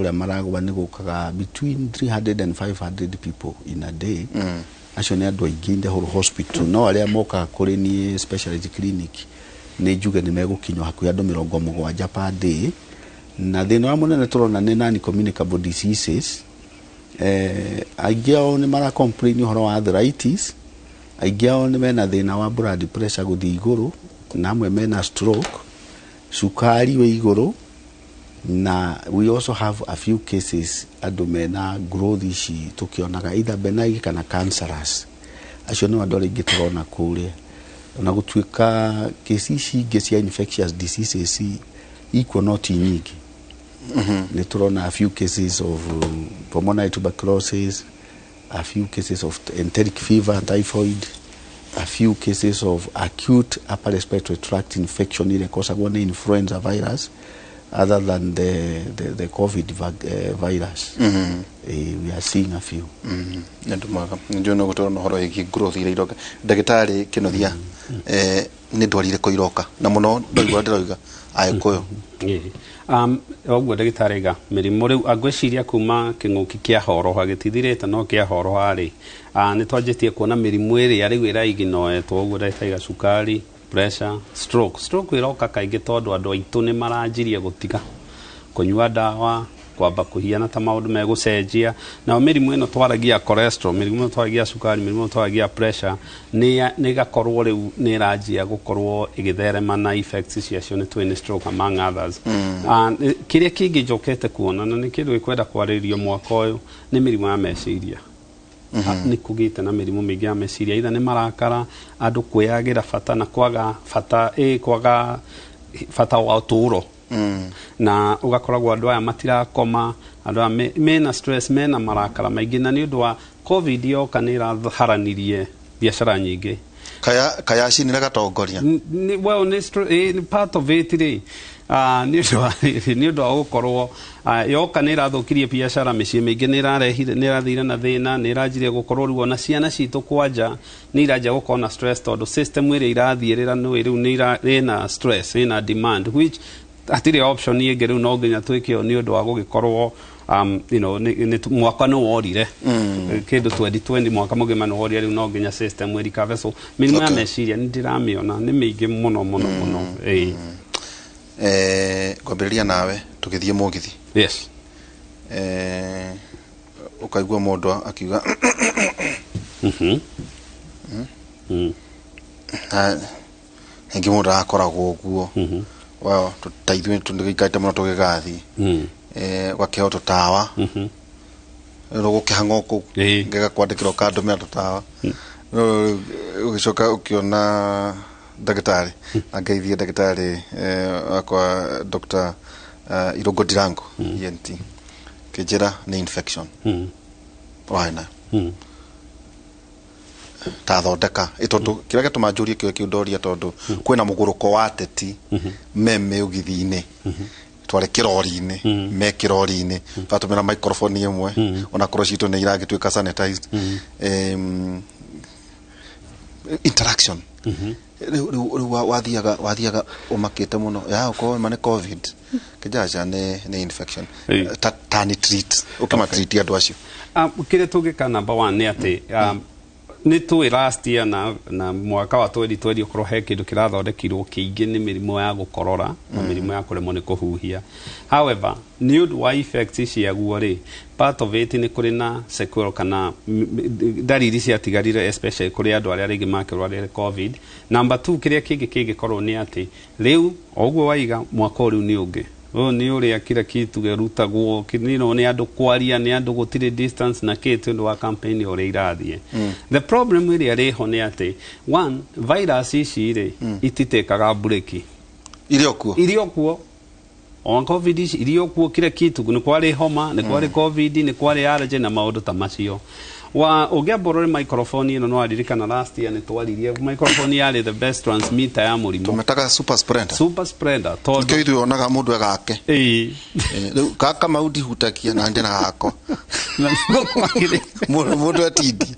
Kũrĩa maragwa nĩ gũkaga between 300 and 500 people in a day. Acio nĩ andũ aingĩ in the whole hospital, no arĩa mokaga kũrĩ niĩ specialty clinic nĩ njuge nĩ megũkinywo hakuhĩ andũ 70 per day. Na thĩna ũrĩa mũnene tũrona nĩ non communicable diseases. Aingĩ ao nĩ mara complain ũhoro wa arthritis, aingĩ ao nĩ mena thĩna wa blood pressure gũthiĩ igũrũ, na amwe mena stroke, cukari wĩ igũrũ, na we also have a few cases andũ mena growth ici tũkĩonaga, either benign kana cancerous. Acio nĩ andũ arĩa aingĩ tũrona kũrĩa, ona gũtuĩka kesi ici ingĩ cia infectious diseases ikuo no ti nyingĩ. Nĩ tũrona a few cases of pulmonary tuberculosis, a few cases of enteric fever, typhoid, a few cases of acute upper respiratory tract infection ĩrĩa ĩkosagwo nĩ influenza virus other than the COVID virus. We are seeing a few. Nĩ ũndũ mwega. Nĩ njũĩ no gũtwarwo na ũhoro wĩgiĩ growth iria iroka. Ndagĩtarĩ Kĩnuthia, nĩ ndwari irĩkũ iroka na mũno ndoigua ndĩroiga Agĩkũyũ? Ĩĩ. Ũguo ndagĩtarĩ iga mĩrimũ rĩu angwĩciria kuma kĩng'ũki kĩa horoha gĩtithirĩte, no kĩa horoha rĩ, nĩ twanjĩtie kuona mĩrimũ ĩrĩa rĩu ĩraiginoetwo. Ũguo ndagĩtarĩ iga, cukari, pressure, stroke. Stroke ĩroka kaingĩ tondũ andũ aitũ nĩ maranjirie gũtiga kũnyua ndawa, kwamba kũhiana ta maũndũ megũcenjia. Nao mĩrimũ ĩno twaragia cholesterol, mĩrimũ ĩno twaragia cukari, mĩrimũ ĩno twaragia pressure, nĩ ĩgakorwo rĩu nĩ ĩranjia gũkorwo ĩgĩtherema na effects ciacio nĩ twĩ nĩ stroke among others. Kĩrĩa kĩngĩ njokete kuona na nĩ kĩndũ gĩkwenda kwarĩrĩrio mwaka ũyũ nĩ mĩrimũ ya meciria. Nĩ kũgĩte na mĩrimũ mĩingĩ ya meciria, either nĩ marakara, andũ kwĩyagĩra bata na kwaga bata, kwaga bata wa ũtũũro, na ũgakoragwo andũ aya matirakoma, andũ aya mena stress, mena marakara maingĩ, na nĩ ũndũ wa COVID yoka nĩ ĩraharanirie biacara nyingĩ. Kaya kayacinire gatongoria. Well, nĩ part of it rĩ, nĩ ũndũ wa gũkorwo yoka nĩ ĩrathũkirie biacara, mĩciĩ mĩingĩ nĩ ĩrarehire, nĩ ĩrathire na thĩna, nĩ ĩranjirie gũkorwo rĩu ona ciana citũ kwanja nĩ iranjia gũkorwo na stress tondũ system ĩrĩa irathiĩrĩra nĩ rĩu nĩ ĩna stress, ĩna demand which hatirĩ option ĩngĩ. Rĩu no nginya twĩke ũũ nĩ ũndũ wa gũgĩkorwo nĩ mwaka nĩ worire kĩndũ 2020, mwaka mũgima nĩ worire. Rĩu no nginya system ĩrikabe. So mĩrimũ ya meciria nĩ ndĩramĩona nĩ mĩingĩ mũno mũno mũno, ĩĩ. Ngwambĩrĩria nawe tũgĩthiĩ mũgithi. Yes. Ũkaigua mũndũ akiuga na rĩngĩ mũndũ arakoragwo ũguo. Well, ta ithuĩ tũgĩikarĩte mũno tũgĩgathiĩ, ũgakĩheo tũtawa, rĩu gũkĩhang'o kũu, ngĩgakwandĩkĩra ũkandũmĩra tũtawa. No ũgĩcoka ũkĩona ndagĩtarĩ na ngeithie ndagĩtarĩ wakwa Dr. Irũngũ Ndirango ENT, kĩnjĩra nĩ infection ũrarĩ nayo, ta thondeka ĩ, tondũ kĩrĩa gĩtũma njũrie kĩo kĩu ndoria tondũ kwĩna mũgũrũko wa ateti me mĩũgithi-inĩ, tware kĩrori-inĩ, me kĩrori-inĩ batũmĩra microphone ĩmwe, onakorwo citũ nĩ iragĩtuĩka sanitized. Interaction rĩu wathiaga ũmakĩte mũno ya ũkorwo ma nĩ COVID, kĩnjaca nĩ infection. Ta ni treat ũkĩma treat andũ acio. Kĩrĩa tũngĩka number one nĩ atĩ nĩ tũĩ last year na mwaka wa 2020 okorwo he kĩndũ kĩrathondekirwo kĩingĩ nĩ mĩrimũ ya gũkorora na mĩrimũ ya kũremwo nĩ kũhuhia. However, nĩ ũndũ wa effects ciaguo rĩ, part of it nĩ kũrĩ na sequel kana ndariri ciatigarire, especially kũrĩ andũ arĩa rĩngĩ makĩrwarire COVID. Number two, kĩrĩa kĩngĩ kĩngĩkorwo nĩ atĩ rĩu o ũguo waiga mwaka ũyũ rĩu nĩ ũngĩ ũyũ nĩ ũrĩa kila kitu gĩrutagwo nĩ andũ kwaria, nĩ andũ gũtirĩ distance na kĩ tondũ wa campaign ũrĩa irathiĩ. The problem ĩrĩa rĩho nĩ atĩ one, virus ici rĩ, ititĩkaga breki. Irĩ o kuo. Irĩ o kuo, ona COVID ici irĩ o kuo. Kila kitu nĩ kwarĩ homa, nĩ kwarĩ COVID, nĩ kwarĩ allergy na maũndũ ta macio. Wa ũngĩamba ũrore microphone ĩno, no waririkana last year nĩ twaririe microphone yarĩ the best transmitter ya mũrimũ. Tũmetaga super spreader. Super spreader tondũ Nĩkĩo ithuĩ onaga mũndũ egake. Ĩĩ. Rĩu gaka mau ndihutagia na ndĩ na gakwa. Na nĩguo kwagĩrĩire. Mũndũ atindie.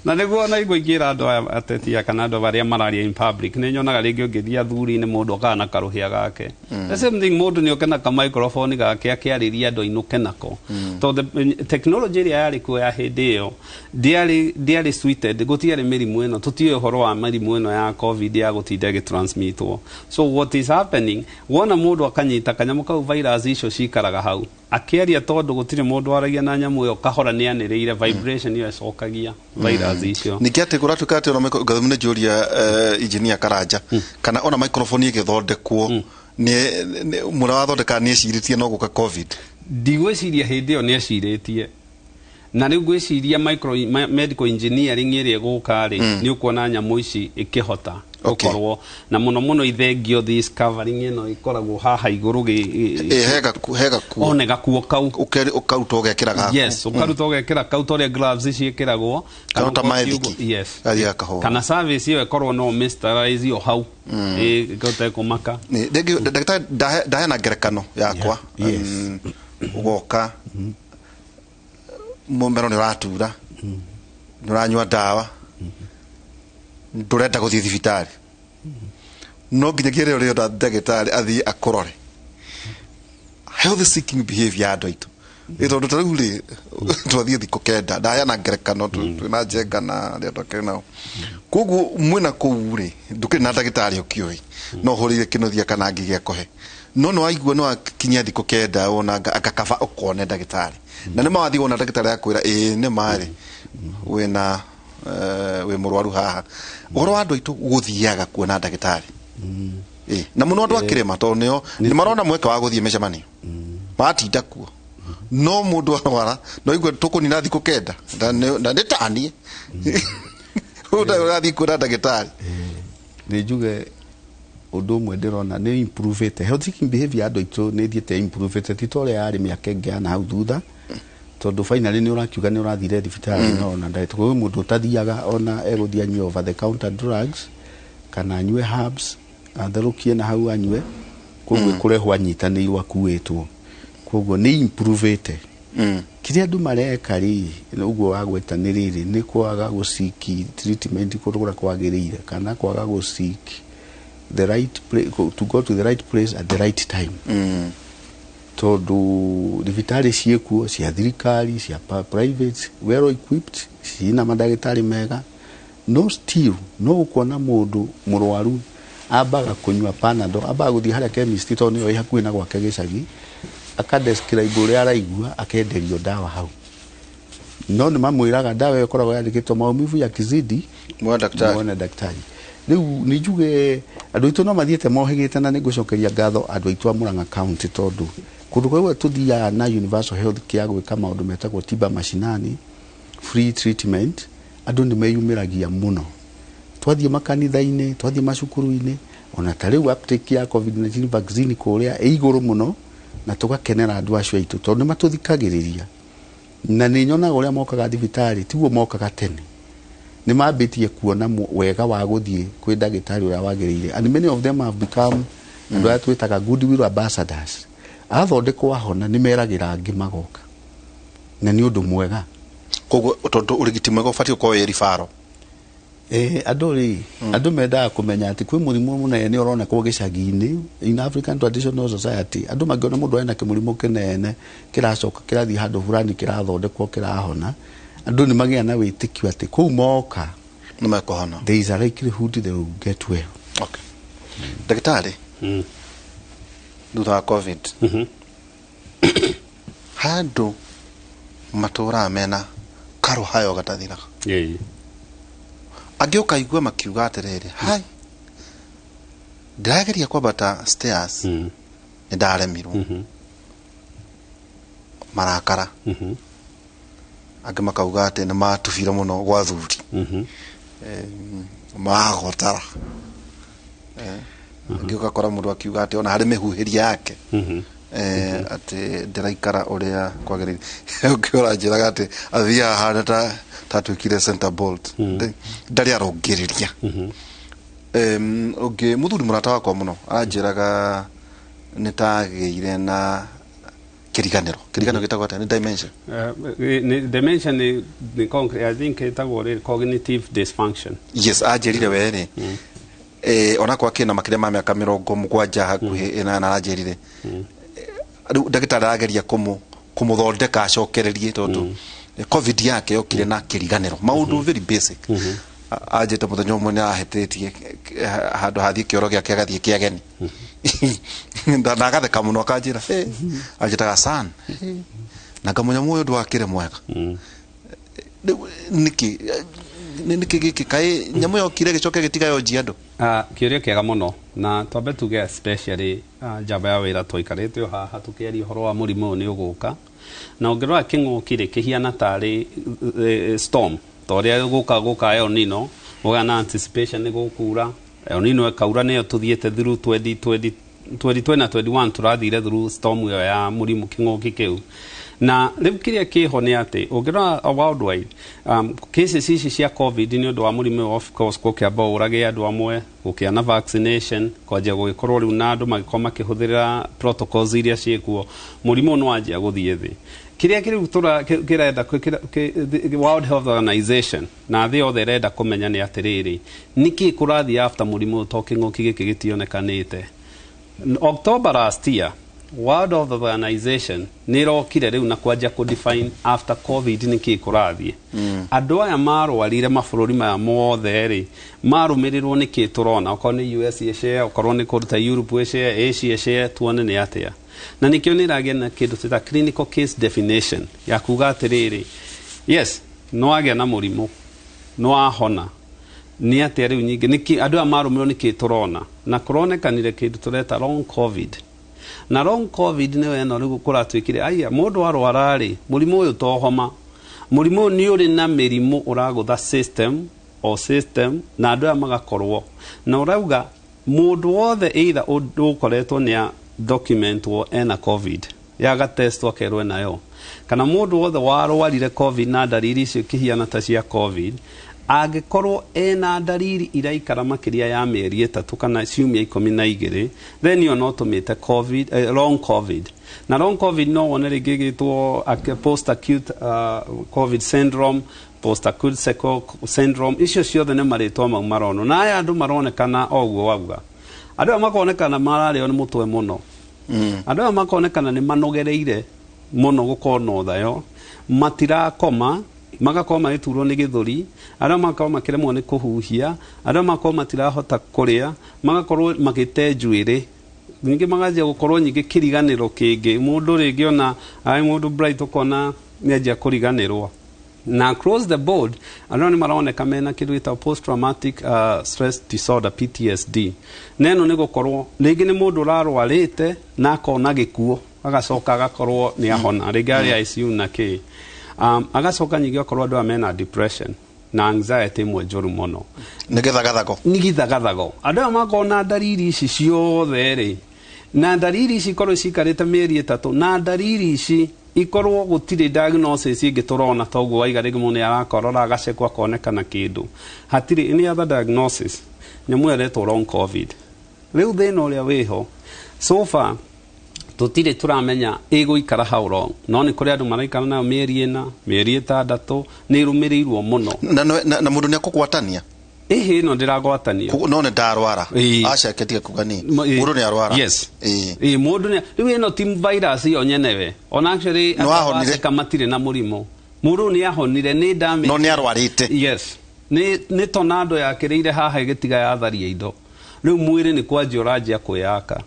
Na nĩguo ona igua ingĩra andũ aya ateti aya kana andũ arĩa mararia in public, nĩ nyonaga rĩngĩ ũngĩthiĩ athuri-inĩ, mũndũ okaga na karũhĩa gake. The same thing, mũndũ nĩ oke na ka microphone gake akĩarĩria andũ ainũke nako, tondũ technology ĩrĩa yarĩ kuo ya hĩndĩ ĩyo ndĩarĩ suited, gũtiarĩ mĩrimũ ĩno, tũtiũĩ ũhoro wa mĩrimũ ĩno ya COVID ya gũtinda ĩgĩtransmitwo. So what is happening, wona mũndũ akanyita kanyamũ kau, virus icio cikaraga hau akĩaria, tondũ gũtirĩ mũndũ waragia na nyamũ ĩyo kahora nĩ anĩrĩire, vibration ĩyo ĩcokagia virus icio. Ningĩ atĩ kũratuĩka atĩ ona ngathĩmu nĩ njũria engineer Karanja kana ona microphone ĩgĩthondekwo nĩ mũrĩa wathondeka nĩ ecirĩtie no gũka COVID. Ndigwĩciria hĩndĩ ĩyo nĩ ecirĩtie, na rĩu ngwĩciria medical engineering ĩrĩa ĩgũka rĩ, nĩ ũkuona nyamũ ici ĩkĩhota gũkorwo na mũno mũno ithengio this covering ĩno ĩkoragwo haha igũrũ Ĩ he gakuo. One gakuo kau. Ũkaruta ũgekĩra gaku. Yes, ũkaruta ũgekĩra kau ta ũrĩa gloves ciĩkĩragwo. Kana ta ũkorwo maethiki. Yes. Gathiĩ gakahũra. Kana service ĩyo ĩkorwo no ũmĩsterilize o hau gũtekũmaka. Rĩngĩ ndagĩtarĩ, ndaheana ngerekano yakwa. Yeah. Yes. Ũgoka mũmero nĩ ũratura, nĩ ũranyua ndawa, ndũrenda gũthiĩ thibitarĩ, no nginyagia rĩrĩa ũrĩona ndagĩtarĩ athiĩ akũrore. Health seeking behavior ya andũ aitũ, ĩ tondũ ta rĩu rĩ twathiĩ thikũ 9, ndaheana ngerekano, twĩna Njenga na arĩa twakĩrĩ nao, koguo mwĩna kũu rĩ ndũkĩrĩ na ndagĩtarĩ ũkĩũĩ, no ũhũrĩire kĩnuthia kana ngigĩa kũhe, no nĩ waigua nĩ wakinyia thikũ 9 wona anga kaba ũkone ndagĩtarĩ, na nĩ mawathiĩ wona ndagĩtarĩ akwĩra ĩĩ nĩ marĩ wĩna wĩ mũrwaru haha. Ũhoro wa andũ aitũ gũthiaga kuona ndagĩtarĩ. Ĩ, na mũno andũ a kĩrĩma, tondũ nĩo nĩ marona mweke wa gũthiĩ mĩcemanio matinda kuo, no mũndũ arwara no igue tũkũnina thikũ 9 na nĩ taniĩ ũrathiĩ kuona ndagĩtarĩ. Nĩ njuge ũndũ ũmwe ndĩrona nĩ improvete health seeking behavior ya andũ aitũ, nĩ ĩthiĩte improvete, ti ta ũrĩa yarĩ mĩaka ĩngĩ ya na hau thutha, tondũ finally nĩ ũrakiuga nĩ ũrathire thibitarĩ no ona ndagĩtarĩ kwĩ mũndũ ũtathiaga, ona egũthiĩ anyue over the counter drugs kana anyue herbs, atherũkie na hau anyue, koguo kũrehwo anyitanĩirwo akuĩtwo, koguo nĩ improvete. Kĩrĩa andũ mareka rĩ, ũguo wagweta nĩ rĩrĩ, nĩ kwaga gũseek treatment kũndũ kũrĩa kwagĩrĩire, kana kwaga gũseek the right place, to go to the right place at the right time, tondũ thibitarĩ ciĩkuo cia thirikari, cia private, well equipped, ciĩna mandagĩtarĩ mega, no still no ũkuona mũndũ mũrwaru ambaga kũnyua Panadol, ambaga gũthiĩ harĩa chemist tondũ nĩyo ĩ hakuhĩ na gwake gĩcagi, akadescribe ũrĩa araigua, akenderio ndawa hau, no nĩ mamwĩraga ndawa ĩyo ĩkoragwo yandĩkĩtwo maumivu yakizidi Muone daktari. Muone daktari. Rĩu nĩ njuge andũ aitũ no mathiĩte mohĩgĩte, na nĩ ngũcokeria ngatho andũ aitũ a Murang'a County, tondũ kũndũ kũrĩa tũthiaga na universal health care gwĩka maũndũ metagwo tiba mashinani, free treatment, andũ nĩ meyumĩragia mũno. Twathiĩ makanitha-inĩ, twathiĩ macukuru-inĩ, ona ta rĩu uptake ya COVID-19 vaccine kũrĩa ĩ igũrũ mũno, na tũgakenera andũ acio aitũ tondũ nĩ matũthikagĩrĩria, na nĩ nyonaga ũrĩa mokaga thibitarĩ tiguo mokaga tene, nĩ mambĩtie kuona wega wa gũthiĩ kwĩ ndagĩtarĩ ũrĩa wagĩrĩire, and many of them have become andũ arĩa twĩtaga goodwill ambassadors. Athondekwo ahona nĩ meragĩra angĩ magoka, na nĩ ũndũ mwega. Koguo tondũ ũrigiti mwega ũbatiĩ gũkorwo wĩ referral. Andũ rĩ, andũ mendaga kũmenya atĩ kwĩ mũrimũ mũnene ũronekwo gĩcagi-inĩ. In African traditional society, andũ mangĩona mũndũ ena kĩmũrimũ kĩnene kĩracoka kĩrathiĩ handũ fulani kĩrathondekwo kĩrahona, andũ nĩ magĩa na wĩtĩkio atĩ kũu moka nĩ mekũhona. There is a likelihood they will get well. Okay. Ndagĩtarĩ, thutha wa COVID handũ matũraga mena karũhayo gatathiraga, angĩ ũkaigua makiuga atĩrĩrĩ, hai ndĩrageria kwambata stairs, nĩ ndaremirwo, marakara. Angĩ makauga atĩ nĩ matubire mũno gwa thuri, magotara. Angĩ ũgakora mũndũ akiuga atĩ ona harĩ mĩhuhĩria yake. Atĩ ndĩraikara ũrĩa kwagĩrĩire. Ũngĩ ũranjĩraga atĩ athiaga hana ta tatuĩkire center bolt. Ndarĩ arũngĩrĩria. Ũngĩ mũthuri mũrata wakwa mũno aranjĩraga nĩ tagĩire na kĩriganĩro. Kĩriganĩro gĩtagwo atĩa? Nĩ dementia? Dementia nĩ I think ĩtagwo rĩrĩ cognitive dysfunction. Yes, anjĩrire we rĩ, onakwa kĩna makĩria ma mĩaka 70 hakuhĩ ĩnana, aranjĩrire rĩu ndagĩtarĩ arageria kũmũthondeka acokererie tondũ COVID yake yokire na kĩriganĩro maũndũ very basic. Anjĩte mũthenya ũmwe nĩ arahĩtĩtie handũ hathiĩ kĩoro gĩake agathiĩ kĩageni na agatheka mũno akanjĩra, "Hey," anjĩtaga san na ngamũnyamũ ũyũ ndwakĩre mwega. Rĩu nĩkĩ nĩkĩ gĩkĩ kaĩ nyamũ yokire gĩcoke gĩtiga yonjia andũ? Kĩũria kĩega mũno, na twambe tuge especially njamba ya wĩra twaikarĩte o haha tũkĩaria ũhoro wa mũrimũ ũyũ nĩ ũgũka, na ũngĩrora kĩng'ũki rĩ kĩhiana tarĩ storm ta ũrĩa gũka El Nino, ũgĩa na anticipation nĩ gũkura El Nino ĩkaura, nĩyo tũthiĩte through 2020 2020 na 21, tũrathire through storm ĩyo ya mũrimũ kĩng'ũki kĩu. Na rĩu kĩrĩa kĩho nĩ atĩ ũngĩrora worldwide, cases ici cia COVID nĩ ũndũ wa mũrimũ ũyũ, of course gũkĩamba ũrage andũ amwe, gũkĩa na vaccination kwanjia gũgĩkorwo rĩu na andũ magĩkorwo makĩhũthĩra protocols iria ciĩkuo, mũrimũ ũyũ nĩ wanjia gũthiĩ thĩ. Kĩrĩa kĩrĩu kĩrenda World Health Organization na thĩ yothe ĩrenda kũmenya nĩ atĩrĩrĩ, nĩkĩ kũrathiĩ after mũrimũ ũyũ to kĩng'ũki gĩkĩ gĩtionekanĩte October last year? World Health Organization nĩ ĩrokire rĩu na kwanjia kũ define after COVID nĩkĩ kũrathiĩ. Andũ aya marwarire mabũrũri maya mothe rĩ marũmĩrĩrwo nĩkĩ tũrona, okorwo nĩ US ĩcare, okorwo nĩ kũndũ ta Europe ĩcare, Asia ĩcare, tuone nĩ atĩa. Na nĩkĩo nĩ ĩragĩa na kĩndũ twĩta clinical case definition ya kuga atĩrĩrĩ, yes, no agĩa na mũrimũ no ahona nĩ atĩa rĩu nyingĩ nĩkĩ andũ aya marũmĩrĩrwo nĩkĩ tũrona, na kũronekanire kĩndũ tũreta long COVID. Na long COVID nĩyo ĩno rĩu kũratuĩkire aya mũndũ arwara rĩ mũrimũ ũyũ to homa, mũrimũ ũyũ nĩ ũrĩ na mĩrimũ ũragũtha system o system, na andũ aya magakorwo na ũrauga mũndũ wothe either ũkoretwo nĩ a documentwo ena COVID yaga test akerwo enayo, kana mũndũ wothe warwarire COVID na ndariri icio ikĩhiana ta cia COVID, angĩkorwo ena ndariri iraikara makĩria ya mĩeri 3 kana ciumia 12, then ĩyo no tũmĩte COVID, long COVID. Na long COVID no wone rĩngĩ ĩgĩtwo post acute COVID syndrome, post acute sequel syndrome, icio ciothe nĩ marĩtwa mau maronwo. Na aya andũ maronekana o ũguo wauga, andũ aya makonekana mararĩo nĩ mũtwe mũno, andũ aya makonekana nĩ manogereire mũno gũkorwo na ũthayo, matirakoma, magakorwo magĩturwo nĩ gĩthũri, arĩa magakorwo makĩremwo nĩ kũhuhia, arĩa magakorwo matirahota kũrĩa, magakorwo magĩte njuĩrĩ ningĩ, maganjia gũkorwo nyingĩ kĩriganĩro kĩngĩ, mũndũ rĩngĩ ona arĩ mũndũ bright ũkona nĩanjia kũriganĩrwo. Na across the board andũ nĩ maroneka mena kĩndũ gĩtagwo post traumatic stress disorder, PTSD, na ĩno nĩ gũkorwo rĩngĩ nĩ mũndũ ũrarwarĩte na akona gĩkuũ, agacoka agakorwo nĩ ahona rĩngĩ arĩ ICU na kĩ, agacoka nyingĩ akorwo andũ aya mena depression na anxiety ĩmwe njũru mũno. Nĩ gĩthagathago. Nĩ gĩthagathago. Andũ aya makorwo na ndariri ici ciothe rĩ, na ndariri ici ikorwo cikarĩte mĩeri 3, na ndariri ici ikorwo gũtirĩ diagnosis ĩngĩ tũrona, toguo waiga rĩngĩ mũndũ nĩ arakorora agacekwo akonekana kĩndũ, hatirĩ any other diagnosis, nyamũ ĩyo ĩretwo long COVID. Rĩu thĩna ũrĩa wĩho so far tũtirĩ tũramenya ĩgũikara how long, no nĩ kũrĩ andũ maraikara nayo mĩeri 4, mĩeri 6, nĩ ĩrũmĩrĩirwo mũno. Na mũndũ nĩ akũgwatania? Ĩhĩ, ĩno ndĩragwatanio. No nĩ ndarwara. Aca ketige kuga ni mũndũ nĩ arwara. Yes. Ĩĩ, mũndũ nĩ rĩu ĩno ti virus ĩyo nyenewe, ona actually Nĩ wahonire. Aceka matirĩ na mũrimũ, mũndũ nĩ ahonire nĩ damage. No nĩ arwarĩte. Yes, nĩ tornado yakĩrĩire haha ĩgĩtiga yatharia indo, rĩu mwĩrĩ nĩ kwanjia ũranjia kwĩyaka.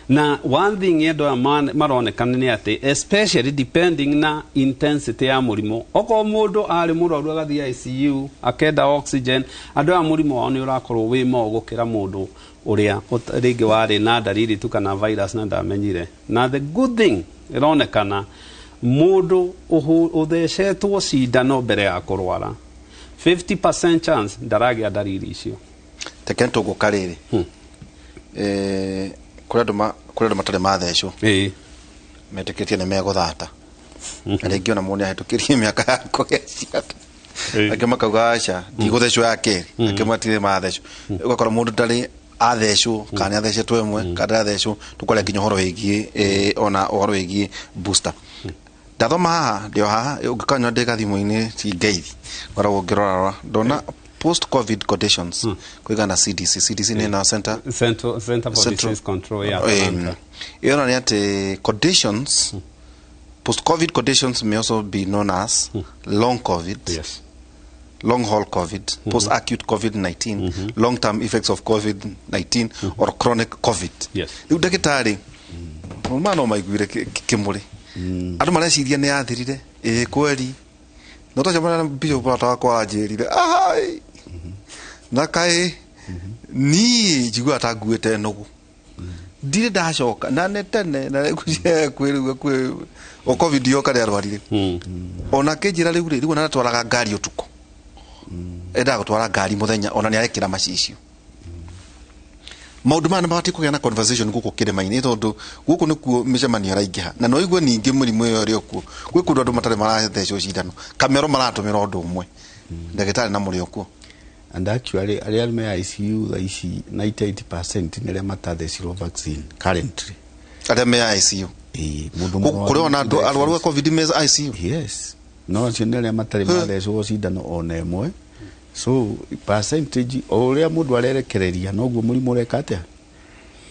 Na one thing andũ aya maronekana nĩ atĩ especially depending na intensity ya mũrimũ, okorwo mũndũ arĩ mũrwaru agathiĩ ICU akenda oxygen, andũ aya mũrimũ wao nĩ ũrakorwo wĩ mo gũkĩra mũndũ ũrĩa rĩngĩ warĩ na ndariri tu kana virus na ndamenyire. Na the good thing ĩronekana mũndũ ũthecetwo cindano mbere ya kũrwara, 50% chance ndaragĩa ndariri icio. Teke tũgũka rĩrĩ, kũrĩ andũ matarĩ mathecwo. Metĩkĩtie nĩ megũthata, na rĩngĩ ona mũndũ nĩahĩtũkĩrie mĩaka ya kũgĩa ciana. Angĩ makauga aca, ndigũthecwo ya kerĩ. Angĩ matirĩ mathecwo. Ũgakora mũndũ ndarĩ athecwo, kana nĩ athecetwo ĩmwe, kana ndarathecwo. Tũkwaria nginya ũhoro wĩgiĩ ona ũhoro wĩgiĩ booster. Ndathoma haha, ndĩ o haha, ũngĩkanyona ndĩ gathimũ-inĩ ti ngeithi, ngoragwo ngĩrorarora, ndona post COVID conditions kũigana CDC. CDC nĩ na center Center for Disease Control ya Atlanta. Ĩyo nĩ atĩ conditions, post COVID conditions may also be known as long COVID, long haul COVID, post acute COVID-19, long term effects of COVID-19 or chronic COVID. Rĩu ndagĩtarĩ, ma no maiguire kĩmũrĩ andũ mareciria nĩ yathirire. Ĩ kweri no twacemania na bishop mũrata wakwa, anjĩrire ahai na kaĩ niĩ njiguaga ta nguĩte nũgũ, ndirĩ ndacoka na nĩ tene na kwĩrĩu kwĩ o COVID yoka rĩ arwarire. Ona kĩnjĩra rĩu rĩ, rĩu ona atwaraga ngari ũtukũ, endaga gũtwara ngari mũthenya, ona nĩ arekĩra macicio. Maũndũ maya nĩ mabatiĩ kũgĩa na conversation gũkũ kĩrĩma-inĩ, tondũ gũkũ nĩkuo mĩcemanio ĩraingĩha, na no igue ningĩ mũrimũ ĩyo ĩrĩ o kuo. Gwĩ kũndũ andũ matarĩ marathecwo cindano, kamero maratũmĩra ũndũ ũmwe. Ndagĩtarĩ, na mũrĩ o kuo. And actually arĩa me ICU thaa ici, 98% nĩ arĩa matathecirwo vaccine currently. Arĩa me ICU? Ĩĩ, mũndũ kũrĩ ona andũ arwaru a COVID me ICU? Yes, no acio nĩ arĩa matarĩ mathecwo cindano ona ĩmwe. So percentage, o ũrĩa mũndũ arerekereria, noguo mũrimũ ũreka atĩa.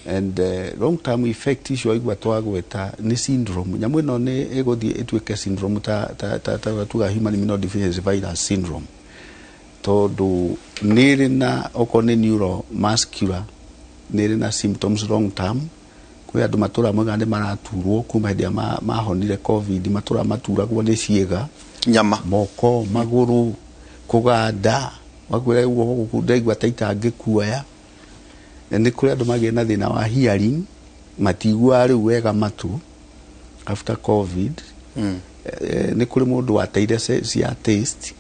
And long term effect icio aigua twagweta nĩ syndrome. Nyamũ ĩno nĩ ĩgũthiĩ ĩtuĩke syndrome ta tuga human immunodeficiency virus syndrome, tondũ nĩ ĩrĩ na, okorwo nĩ neuromuscular, nĩ ĩrĩ na symptoms long term. Kwĩ andũ matũra moigaga nĩ maraturwo kuma hĩndĩ ĩrĩa mahonire COVID, matũra maturagwo nĩ ciĩga, nyama, moko, magũrũ, kũganda, wakwĩra guoko gũkũ ndaigua ta itangĩkuoya. Na nĩ kũrĩ andũ magĩe na thĩna wa hearing, matiguaga rĩu wega matũ after COVID. Nĩ kũrĩ mũndũ wateire cia taste,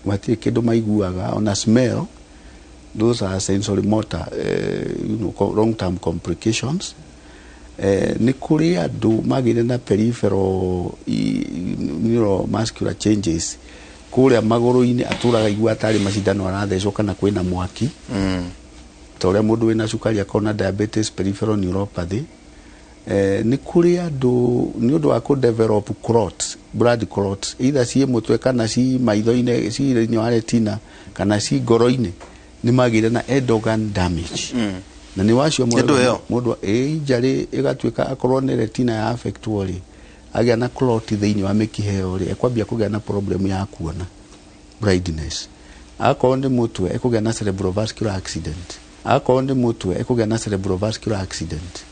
matirĩ kĩndũ maiguaga, ona smell. Those are sensory motor long term complications. Nĩ kũrĩ andũ magĩire na peripheral neuromuscular changes kũrĩa magũrũ-inĩ, atũraga igua tarĩ macindano arathecwo kana kwĩna mwaki, ta ũrĩa mũndũ wĩna cukari akorwo na diabetes peripheral neuropathy. Nĩ kũrĩ andũ nĩ ũndũ wa kũ develop clots, blood clots, either ciĩ mũtwe kana ci maitho-inĩ, ci thĩinĩ wa retina kana ci ngoro-inĩ, nĩ magĩire na end organ damage. Na nĩ wacio Ĩndũ ĩyo? Mũndũ ĩ injury ĩgatuĩka akorwo nĩ retina ya affectwo rĩ, agĩa na clot thĩinĩ wa mĩkiha ĩyo rĩ, ekwambia kũgĩa na problem ya kuona, blindness. Akorwo nĩ mũtwe, ekũgĩa na cerebrovascular accident. Akorwo nĩ mũtwe, ekũgĩa na cerebrovascular accident.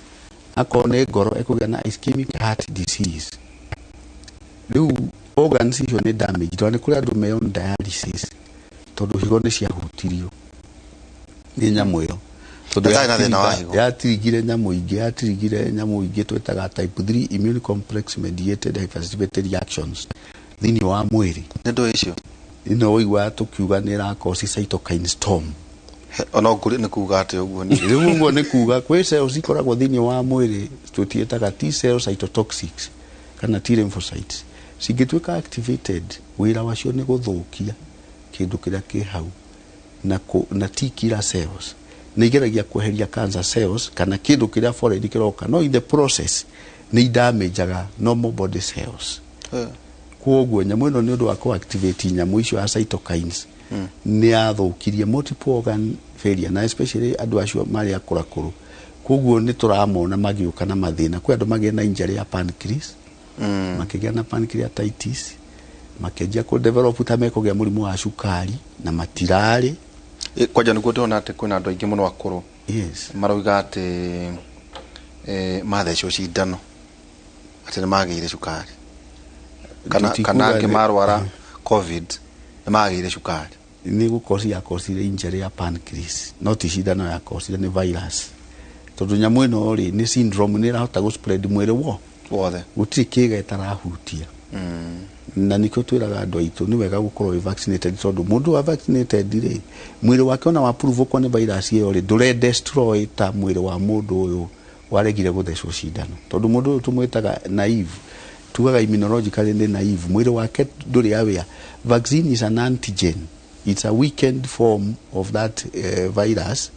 Akorwo nĩ ngoro, ekũgĩa na ischemic heart disease. Rĩu organs icio nĩ damage, tondũ nĩ kũrĩ andũ me on dialysis, tondũ higo nĩ ciahutirio nĩ nyamũ ĩyo, tondũ Gatarĩ na thĩna wa higo. Yatirigire nyamũ ingĩ, yatirigire nyamũ ingĩ twĩtaga type 3 immune complex mediated hypersensitivity reactions thĩinĩ wa mwĩrĩ. Nĩ ndũ icio? Ĩno ũiguaga tũkiuga nĩ ĩrakosi cytokine storm. Ona ngũrĩ nĩ kuga atĩ ũguo nĩ Rĩu ũguo nĩ kuga kwĩ cells ikoragwo thĩinĩ wa mwĩrĩ tũtiĩtaga T cell cytotoxics kana T lymphocytes. Cingĩtuĩka activated, wĩra wacio nĩ gũthũkia kĩndũ kĩrĩa kĩ hau, na T killer cells nĩ igeragia kweheria cancer cells kana kĩndũ kĩrĩa foreign kĩroka, no in the process nĩ idamageaga normal body cells. Koguo nyamũ ĩno, nĩ ũndũ wa kũ-activate nyamũ icio ya cytokines, nĩ yathũkirie multiple organ failure, na especially andũ acio marĩ akũrakũrũ. Koguo nĩ tũramona magĩũka na mathĩna. Kwĩ andũ magĩe na injury ya pancreas, makĩgĩa na pancreatitis, makĩanjia kũ develop ta mekũgĩa mũrimũ wa cukari na matirarĩ. Kwanja nĩguo ndĩrona atĩ kwĩna andũ aingĩ mũno akũrũ marauga atĩ mathecwo cindano atĩ nĩ magĩire cukari, kana Tũtikuga kana angĩ marwara COVID nĩ magĩire cukari. Nĩ gũkosi yakosire injury ya pancreas, no ti cindano yakosire, nĩ virus, tondũ nyamũ ĩno rĩ, nĩ syndrome, nĩ ĩrahota gũ spread mwĩrĩ wo wothe. Gũtirĩ kĩga ĩtarahutia. Na nĩkĩo twĩraga andũ aitũ nĩ wega gũkorwo wĩ vaccinated, tondũ mũndũ wa vaccinated rĩ, mwĩrĩ wake ona wa prove nĩ virus ĩyo rĩ, ndũre destroy ta mwĩrĩ wa mũndũ ũyũ Waregire gũthecwo cindano tondũ mũndũ ũyũ tũmwĩtaga naive, tugaga immunologically nĩ naive, mwĩrĩ wake ndũrĩ aware. Vaccine is an antigen, it's a weakened form of that virus,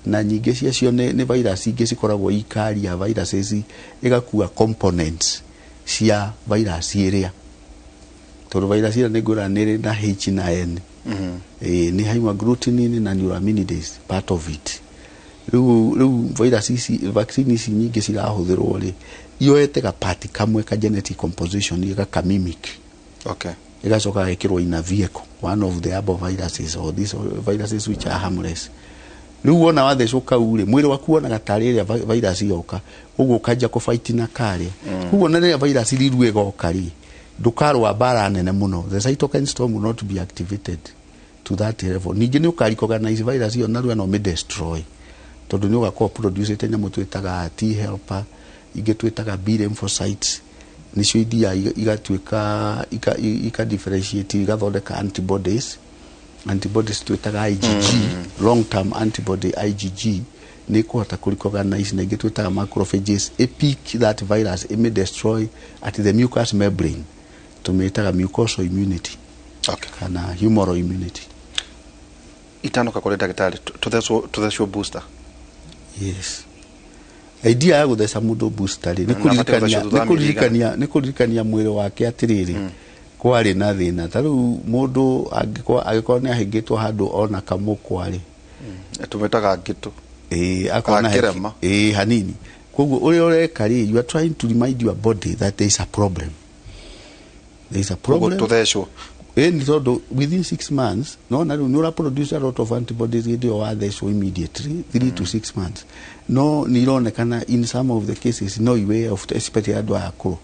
na nyingĩ ciacio nĩ virus ingĩ cikoragwo ikaria viruses, ĩgakua components cia virus ĩrĩa, tondũ virus ĩrĩa nĩ ngwĩra nĩ ĩrĩ na H na N. Nĩ hemagglutinin na neuraminidase part of it. Rĩu virus ici, vaccine ici nyingĩ cirahũthĩrwo rĩ, yoete ga part kamwe ka genetic composition, gĩgakamimic, ĩgacoka gagĩkĩrwo in a vehicle, one of the arboviruses or these viruses which are harmless. Rĩu wona wathecwo kau rĩ, mwĩrĩ waku wonaga tarĩ ĩrĩa virus yoka, ũguo ũkanjia kũfight na karĩa. Koguo na rĩrĩa virus riru ĩgoka rĩ, ndũkarũa mbara nene mũno, the cytokine storm will not be activated to that level. Ningĩ nĩ ũka recognize virus ĩyo narua na ũmĩ-destroy, tondũ nĩ ũgakorwo producĩte nyamũ twĩtaga T helper, ingĩ twĩtaga B lymphocytes, nĩcio ithiaga igatuĩka ika differentiate, igathondeka antibodies. Antibodies twĩtaga IgG, long term antibody IgG nĩ ĩkũhota kũ recognize, na ingĩ twĩtaga macrophages, ĩpick that virus, ĩmĩ destroy at the mucous membrane, tũmĩtaga mucosal immunity kana humoral immunity. Itanoka kũrĩ ndagĩtarĩ, tũthecwo booster? Yes, idea ya gũtheca mũndũ booster rĩ, nĩ Na abatiĩ kũririkania gũthecwo thutha nĩ wa mĩeri ĩigana? kũririkania, nĩ kũririkania mwĩrĩ wake atĩrĩrĩ, kwarĩ na thĩna. Ta rĩu mũndũ angĩkorwo nĩ ahĩngĩtwo handũ ona kamũkwa rĩ, Tũmĩtaga ngĩtũ. Ĩĩ, akona Kana kĩrema. Ĩĩ, hanini. Koguo ũrĩa ũreka rĩ, you are trying to remind your body that there is a problem, there is a Koguo problem. tũthecwo. Ĩĩ, nĩ tondũ within 6 months no na rĩu nĩ ũra produce a lot of antibodies hĩndĩ ĩyo wathecwo immediately, 3 to 6 months, no nĩ ironekana in some of the cases no iwe of, especially andũ aya akũrũ.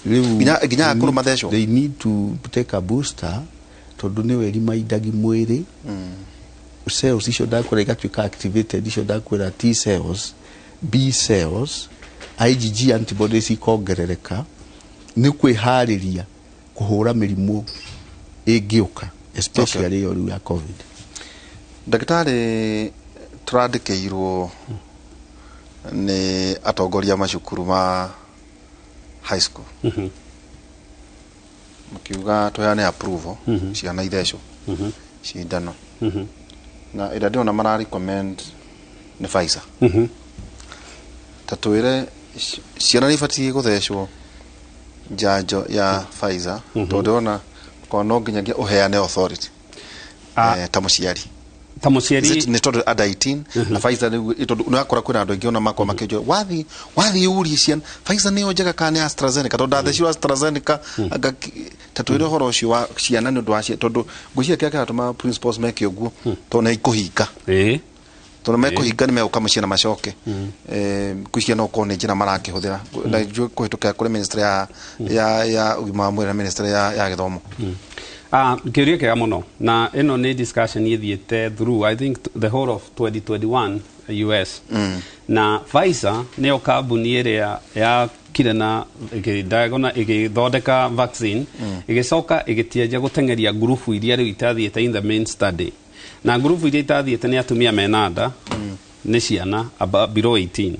Rĩu Nginya akũrũ mathecwo? They need to take a booster, tondũ nĩwe rimindagi mwĩrĩ cells icio ndakwĩra igatuĩka activated, icio ndakwĩra T cells, B cells, IgG antibodies ikongerereka, nĩ kwĩharĩria kũhũra mĩrimũ ĩngĩũka, especially ĩyo rĩu ya COVID. Ndagĩtarĩ, tũrandĩkĩirwo nĩ atongoria macukuru ma high school makiuga tũheane approval ciana ithecwo cindano, na ĩrĩa ndĩrona mara recommend nĩ Pfizer. Ta twĩre, ciana nĩ ibatiĩ gũthecwo njanjo ya Pfizer? Tondũ ndĩrona korwo no nginyagia ũheane authority ta mũciari. Ta mũciari. Is it nĩ tondũ under 18 na Pfizer rĩu, tondũ nĩ wakora kwĩna andũ aingĩ ona makorwo makĩnjũra wathi ũrie ciana Pfizer nĩyo njega kana nĩ AstraZeneca, tondũ ndathecirwo AstraZeneca. Ta twĩre ũhoro ũcio wa ciana, nĩ ũndũ wa tondũ ngwĩciria kĩrĩa kĩratũma principals meke ũguo tondũ nĩ ikũhinga, tondũ mekũhinga nĩ megũka mũciĩ na macoke. Ngwĩciria no ũkorwo nĩ njĩra marakĩhũthĩra na njũĩ kũhĩtũkĩra kũrĩ ministry ya ũgima wa mwĩrĩ na ministry ya gĩthomo. Kĩũria kĩega mũno, na ĩno nĩ discussion ĩthiĩte through, I think, the whole of 2021 US. Na Pfizer nĩyo kambuni ĩrĩa yakire na ĩgĩthondeka vaccine, ĩgĩcoka ĩgĩtianjia gũteng'eria ngurubu iria rĩu itathiĩte in the main study, na ngurubu iria itathiĩte nĩ atumia mena nda, nĩ ciana below 18.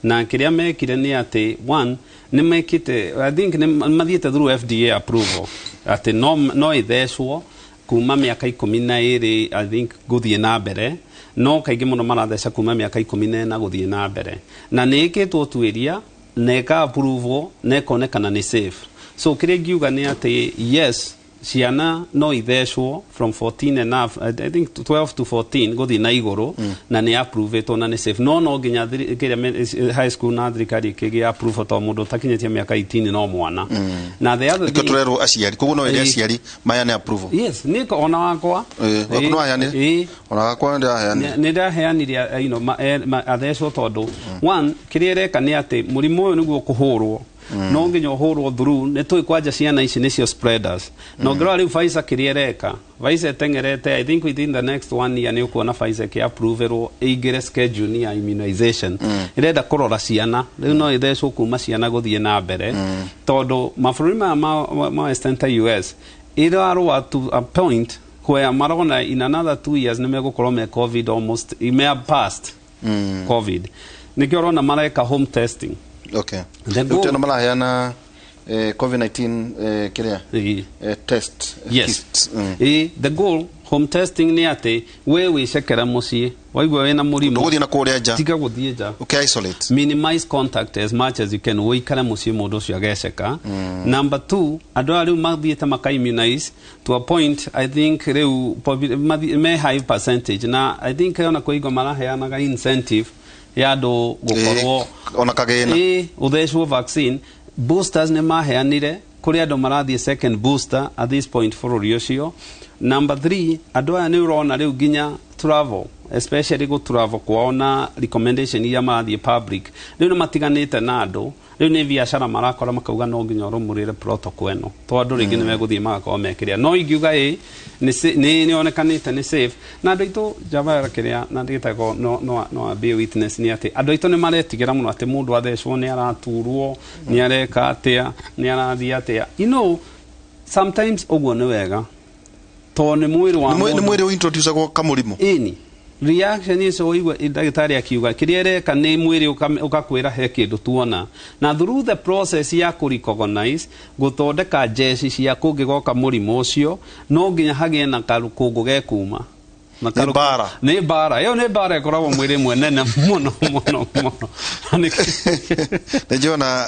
Na kĩrĩa mekire nĩ atĩ, one, nĩ mekĩte, I think nĩ mathiĩte through FDA approval atĩ no ĩthecwo kuma mĩaka 12, I think, gũthiĩ na mbere, no kaingĩ mũno maratheca kuma mĩaka 14 gũthiĩ na mbere, na nĩ ĩkĩtwo ũtuĩria na ĩka approval na ĩkonekana nĩ safe. So kĩrĩa ingiuga nĩ atĩ yes, ciana no ithecwo from 14 and up, I think 12 to 14 gũthiĩ na igũrũ, na nĩ approvetwo na nĩ safe, no nginya kĩrĩa high school na thirikari ĩkĩgĩa approval, tondũ mũndũ ũtakinyĩtie mĩaka 18 no mwana. Na the other Nĩkĩo thing, tũrerwo aciari, koguo no ĩre aciari mayane approval. Yes, nĩ ona wakwa. Waku no aheanire? Ĩĩ. Ona gakwa nĩndĩraheanire. Nĩ ndaheanire athecwo, tondũ one, kĩrĩa ĩreka nĩ atĩ mũrimũ ũyũ nĩguo kũhũrwo no nginya ũhũrwo through, nĩ tũĩ kwanja ciana ici nĩcio spreaders, na ũngĩrora rĩu Pfizer, kĩrĩa ĩreka, Pfizer ĩteng'erete, I think within the next one year nĩ ũkuona Pfizer ĩkĩ-approverwo ĩingĩre schedule ya immunization. Ĩrenda kũrora ciana rĩu no ĩthecwo kuma ciana gũthiĩ na mbere, tondũ mabũrũri maya ma western ta US ĩrarũa to a point where marona in another 2 years nĩ megũkorwo me COVID almost, me have passed COVID. Nĩkĩo ũrona mareka home testing. The Rĩu goal- teno maraheana COVID-19 kĩrĩa test Yes. kit. Ĩ, the goal home testing nĩ atĩ we wĩcekera mũciĩ waigua wĩna mũrimũ, Ndũgũthiĩ na kũrĩa nja. Tiga gũthiĩ nja. Ũkĩ isolate. Minimize contact as much as you can, ũikare mũciĩ, mũndũ ũcio ageceka. Number two, andũ aya rĩu mathiĩte maka-immunize to a point, I think rĩu me high percentage, na I think ona kwĩ maraheanaga incentive ya andũ gũkorwo Ona kagĩna. Ĩ, ũthecwo vaccine boosters. Nĩ maheanire kũrĩ andũ marathiĩ second booster at this point bũrũri ũcio. Number three, andũ aya nĩ ũrona rĩu nginya travel, especially gũ travel kwao na recommendation iria marathiĩ public, rĩu nĩ matiganĩte na andũ. Rĩu nĩ biacara marakora makauga no nginya ũrũmũrĩre protocol ĩno, to andũ rĩngĩ nĩ megũthiĩ magakorwo mekĩrĩa. No ingiuga ĩ nĩ yonekanĩte nĩ safe na andũ aitũ njabara kĩrĩa na ndĩgĩtagwo no ambie witness nĩ atĩ andũ aitũ nĩ maretigĩra mũno atĩ mũndũ athecwo nĩ araturwo, nĩ areka atĩa, nĩ arathiĩ atĩa. Sometimes ũguo nĩ wega tondũ nĩ mwĩrĩ wa Nĩ mũndũ. mwĩrĩ ũintroducagwo kamũrimũ. Ĩni, reaction icio ũigua ndagĩtarĩ akiuga kĩrĩa ĩreka nĩ mwĩrĩ ũkakwĩra he kĩndũ tuona, na through the process ya kũ recognize, gũthondeka njeci cia kũngĩgoka mũrimũ ũcio, no nginya hagĩe na karũkũngũ gekuma. Na Nĩ mbara. Nĩ mbara ĩyo, nĩ mbara ĩkoragwo mwĩrĩ ĩmwe nene mũno mũno mũno. Na Nĩ njona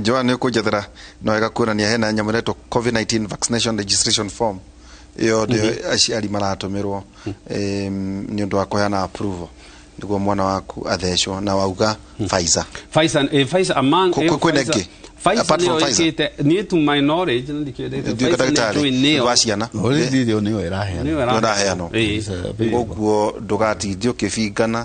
Joan nĩ ũkũnjethera no wega kuonania hena nyamũ ĩretwo COVID-19 vaccination registration form. Ĩyo nĩyo aciari maratũmĩrwo nĩ ũndũ wa kũheana approval nĩguo mwana waku athecwo, na wauga Pfizer. Pfizer, Pfizer among Kwĩna Pfizer- ĩngĩ? Pfizer Apart from nĩyo Pfizer? ĩkĩte niĩ to my knowledge na ndikĩendete Nduĩka Pfizer nĩ ndagĩtarĩ njũĩ nĩyo wa ciana. Already ĩyo nĩyo ĩraheana. Nĩyo Nĩyo ĩraheanwo. Ĩĩ. Koguo ndũgatinde ũkĩbingana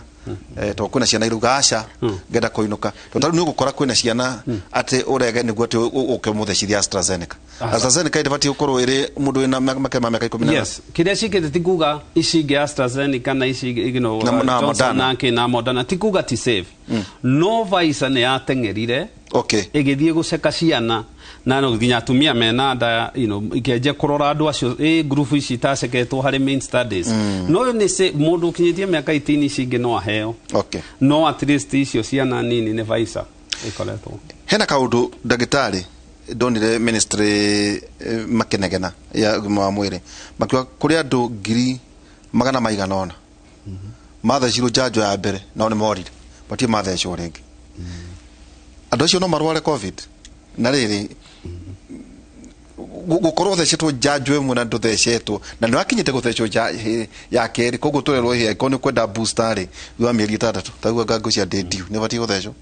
tondũ kwĩna ciana irauga aca, ngenda kũinũka, tondũ tarĩu nĩ ũgũkora kwĩna ciana atĩ ũrege nĩguo atĩ ũke mũthecithia AstraZeneca. AstraZeneca ĩndĩbatiĩ gũkorwo ĩrĩ mũndũ wĩna makĩria ma mĩaka 18. Yes, kĩrĩa cikĩte ti kuga ici ingĩ AstraZeneca na ici ingĩ, Na Johnson Moderna. na kĩ na Moderna, ti kuga ti safe, no Pfizer nĩ yateng'erire ĩgĩthiĩ gũceka ciana na no nginya atumia mena nda, ikĩanjia kũrora andũ acio ĩ group ici itaceketwo harĩ main studies. No nĩ mũndũ ũkinyĩtie mĩaka 18, ici ingĩ no aheo, no at least icio ciana nini nĩ Pfizer ĩkoretwo. Hena kaũndũ, ndagĩtarĩ, ndonire ministry makĩnegena ya ũgima wa mwĩrĩ makiuga kũrĩ andũ ngiri magana maigana ũna mathecirwo njanjo ya mbere nao nĩ morire, matirĩ mathecwo rĩngĩ. Andũ acio no marware COVID? Na rĩrĩ gũkorwo ũthecetwo njanjo ĩmwe na ndũthecetwo na nĩ wakinyĩte gũthecwo ya kerĩ, koguo tũrerwo hĩ angĩkorwo nĩ ũkwenda booster rĩ, thutha wa mĩeri 6 taguo anga ngũcia ndĩ ndiu nĩ ũbatiĩ gũthecwo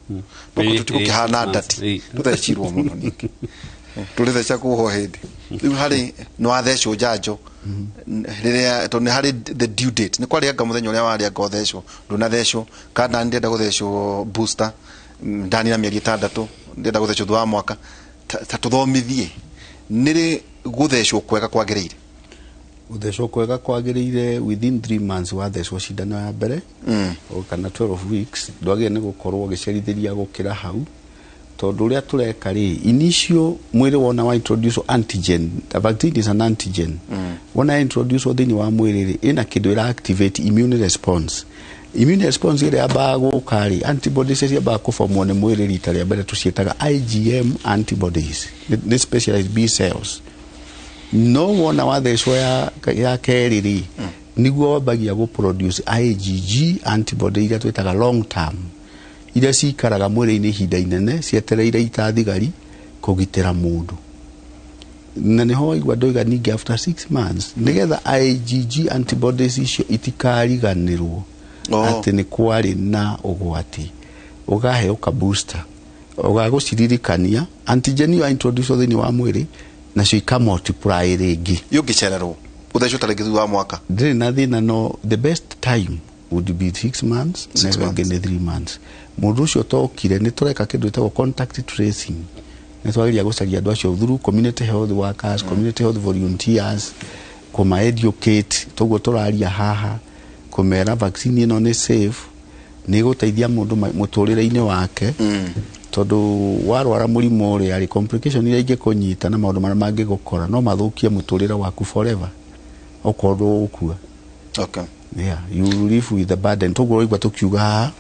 no tũtigũkĩhana ndati. Tũthecirwo mũno ningĩ tũrĩtheca kuo hĩndĩ rĩu harĩ nĩ wathecwo njanjo rĩrĩa tondũ nĩ harĩ the due date, nĩ kwarĩ anga mũthenya ũrĩa warĩ anga ũthecwo ndũnathecwo, kana ndĩrenda gũthecwo booster ndanina mĩeri 6, ndĩrenda gũthecwo thutha wa mwaka. Ta tũthomithie nĩ rĩ gũthecwo kwega kwagĩrĩire. Gũthecwo kwega kwagĩrĩire within 3 months wathecwo cindano ya mbere o kana 12 weeks. Ndwagĩrĩire nĩ gũkorwo ũgĩcerithĩria gũkĩra hau, tondũ ũrĩa tũreka rĩ, initial mwĩrĩ wona wa introduce antigen, a vaccine is an antigen, wona introduce thĩinĩ wa mwĩrĩ rĩ, ĩna kĩndũ ĩra activate immune response. Immune response ĩrĩa yambaga gũka rĩ, antibodies ciambaga kũbomwo nĩ mwĩrĩ rita rĩa mbere, tũciĩtaga IgM antibodies, nĩ specialized B cells. No wona wathecwo ya kerĩ rĩ, niguo wambagia gũ produce IgG antibody iria twĩtaga long term, iria cikaraga mwĩrĩ-inĩ ihinda inene cietereire ita thigari kũgitĩra mũndũ. Na nĩho waigua ndoiga ningĩ after 6 months, nĩgetha IgG antibodies icio itikariganĩrwo atĩ nĩ kwarĩ na ũgwati, ũkaheo ka booster ũgagũciririkania antigen ĩyo introduce thĩinĩ wa mwĩrĩ, nacio ikamultiply rĩngĩ. Yũngĩcererwo ũthecwo ta rĩngĩ thutha wa mwaka? Ndĩrĩ na thĩna, no the best time would be 6 months. Six Na ĩyo ĩngĩ months. nĩ 3 months. Mũndũ ũcio tokire nĩ tũreka kĩndũ gĩtagwo contact tracing, nĩ twageria gũcaria andũ acio through community health workers, community health volunteers, kũma educate toguo tũraria haha, kũmera vaccine ĩno nĩ safe, nĩ ĩgũteithia mũndũ mũtũrĩre-inĩ wake, tondũ warwara mũrimũ ũrĩa rĩ, complication iria ingĩkũnyita na maũndũ marĩa mangĩgũkora no mathũkie mũtũrĩre waku forever okorwo ndũgũkua. Yeah, you live with the burden. Toguo ũraigua tũkiuga haha.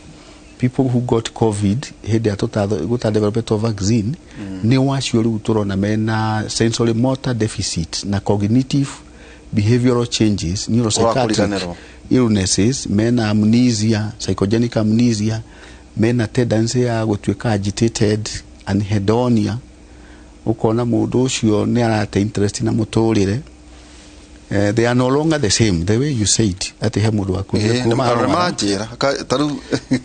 People who got COVID hĩndĩ ĩrĩa gũtadevelopetwo vaccine, nĩ wacio rĩu tũrona mena sensory motor deficit na cognitive behavioral changes, neuropsychiatric Ũrakũriganĩrwo. illnesses, mena amnesia, psychogenic amnesia, mena tendency ya gũtuĩka agitated, anhedonia, ũkona mũndũ ũcio nĩ arate interest na mũtũrĩre. They are no longer the same, the way you said atĩ he mũndũ wakuire kuma arwara. Maranjĩra tarĩu.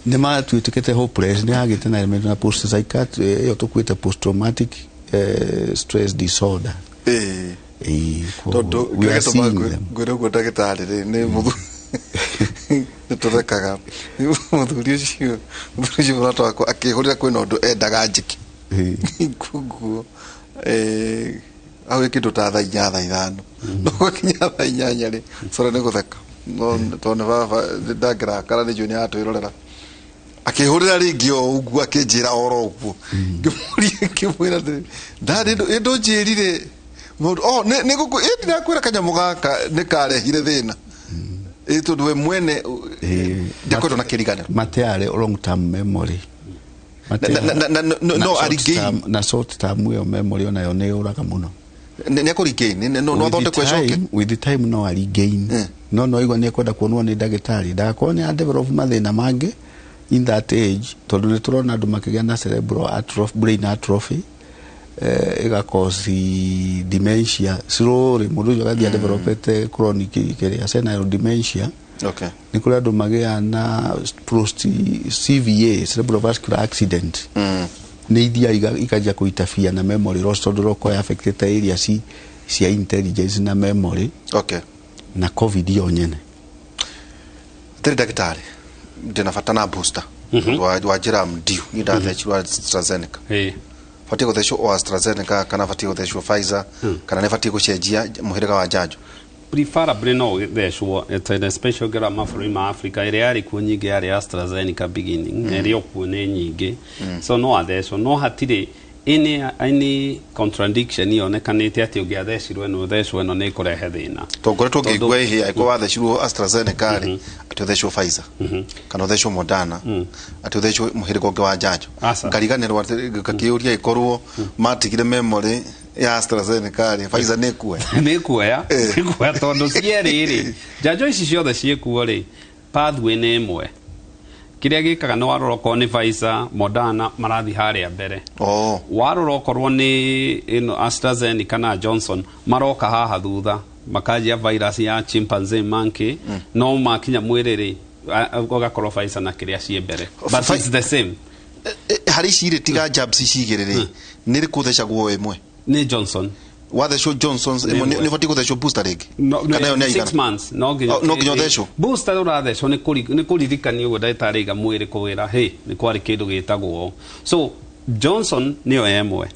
Nĩ matuĩkĩte hopeless, nĩ hagĩte na element na post psychiatric ĩyo tũkuĩte post traumatic stress disorder. Ĩĩ, koguo Tondũ we are kĩrĩa seeing gĩtũmaga them. ngwĩre ũguo, ndagĩtarĩ rĩ, nĩ mũthuri nĩ tũthekaga, mũthuri ũcio mũrata wakwa akĩhũrĩra kwĩna ũndũ endaga njĩke. Koguo hau ĩ kĩndũ ta thaa 4, thaa 5, no gwakinya thaa 8 rĩ, core nĩ gũtheka, no tondũ nĩ baba ndangĩrakara, nĩ njũĩ nĩ aratwĩrorera. Akĩhũrĩra rĩngĩ o ũguo, akĩnjĩra oro ũguo, ngĩmũria, ngĩmwĩra atĩrĩ, ndarĩ ndũnjĩrire mũndũ oh nĩ gũkũ ĩ ndirakwĩra kanyamũ gaka nĩ karehire thĩna ĩ tondũ we mwene ndakwendwo na kĩriganĩro. Matearĩ long term memory. No Na short arigain. Na short term ĩyo memory onayo nĩ yũraga mũno. Nĩ akũregain, no With the athondekwo ĩcoke. With the time no aregain, no aigua nĩ ekwenda kuonwo nĩ ndagĩtarĩ, ndagakorwo nĩ adevelop mathĩna mangĩ in that age, tondũ nĩ tũrona andũ makĩgĩa na cerebral atrophy, brain atrophy, ĩgakosi dementia slowly, mũndũ ũcio agathiĩ adevelopete chronic kĩrĩa senile dementia. Nĩ kũrĩ andũ magĩa na post CVA, cerebrovascular accident, nĩ ithiaga ikanjia kũitabia na memory loss, tondũ roko affected area cia intelligence na memory na COVID yo nyene. Tĩrĩ ndagĩtarĩ, ndĩna bata na booster wa njĩra mdiu niĩ ndathecirwo AstraZeneca. Batiĩ gũthecwo o AstraZeneca kana batiĩ gũthecwo Pfizer, kana nĩ batiĩ gũcenjia mũhĩrĩga wa njanjo? Preferably no ũgĩthecwo it's special ngĩrora mabũrũri ma Africa, ĩrĩa yarĩ kuo nyingĩ yarĩ AstraZeneca beginning, na ĩrĩa okuo nĩ nyingĩ, so no athecwo, no hatirĩ any contradiction yonekanĩte atĩ ũngĩathecirwo ĩno ũthecwo ĩno nĩ ĩkũrehe thĩna. Tondũ ngoretwo Tondũ- ngĩigua ĩhĩ angĩkorwo wathecirwo AstraZeneca rĩ, atĩ ũthecwo Pfizer kana ũthecwo Moderna, atĩ ũthecwo mũhĩrĩga ũngĩ wa njanjo. Aca. Ngariganĩrwo atĩ ngakĩũria ĩkorwo matigire memory ya AstraZeneca rĩ, Pfizer nĩ ĩkuoya? Nĩ kuoya, nĩ kuoya, tondũ cierĩ rĩ, njanjo ici ciothe ciĩkuo rĩ, pathway nĩ ĩmwe. Kĩrĩa gĩkaga nĩ warora okorwo nĩ Pfizer, Moderna, marathiĩ harĩa mbere. Warora okorwo nĩ ĩno AstraZeneca na Johnson, maroka haha thutha, makanjia virus ya chimpanzee monkey, no makinya mwĩrĩ rĩ, ũgakorwo Pfizer na kĩrĩa ciĩ mbere, but it's the same. Harĩ ici rĩ, tiga jabs ici igĩrĩ rĩ, nĩ rĩkũ ũthecagwo ĩmwe? Nĩ Johnson. Wathecwo Johnsons ĩmwe, Nĩ nĩ ĩmwe. ũbatiĩ gũthecwo booster rĩngĩ? No, Kana ĩyo nĩ 6 yaigana? months no nginya. Oh, no nginya ũthecwo? Booster ũrathecwo nĩ kũririkania ũguo ndagĩtarĩ aiga mwĩrĩ kũwĩra hĩ nĩ kwarĩ kĩndũ gĩtagwo ũũ. So Johnson nĩyo ĩmwe,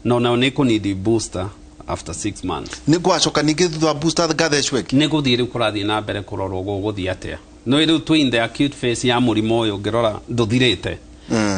no nayo nĩ kũnidi booster after 6 months. Nĩ ngwacoka ningĩ thutha wa booster ngathecwo ĩngĩ? Nĩ gũthiĩ rĩu kũrathiĩ na mbere kũrorwo gũgũthiĩ atĩa, no rĩu twĩ in the acute phase ya mũrimũ ũyũ, ũngĩrora ndũthirĩte,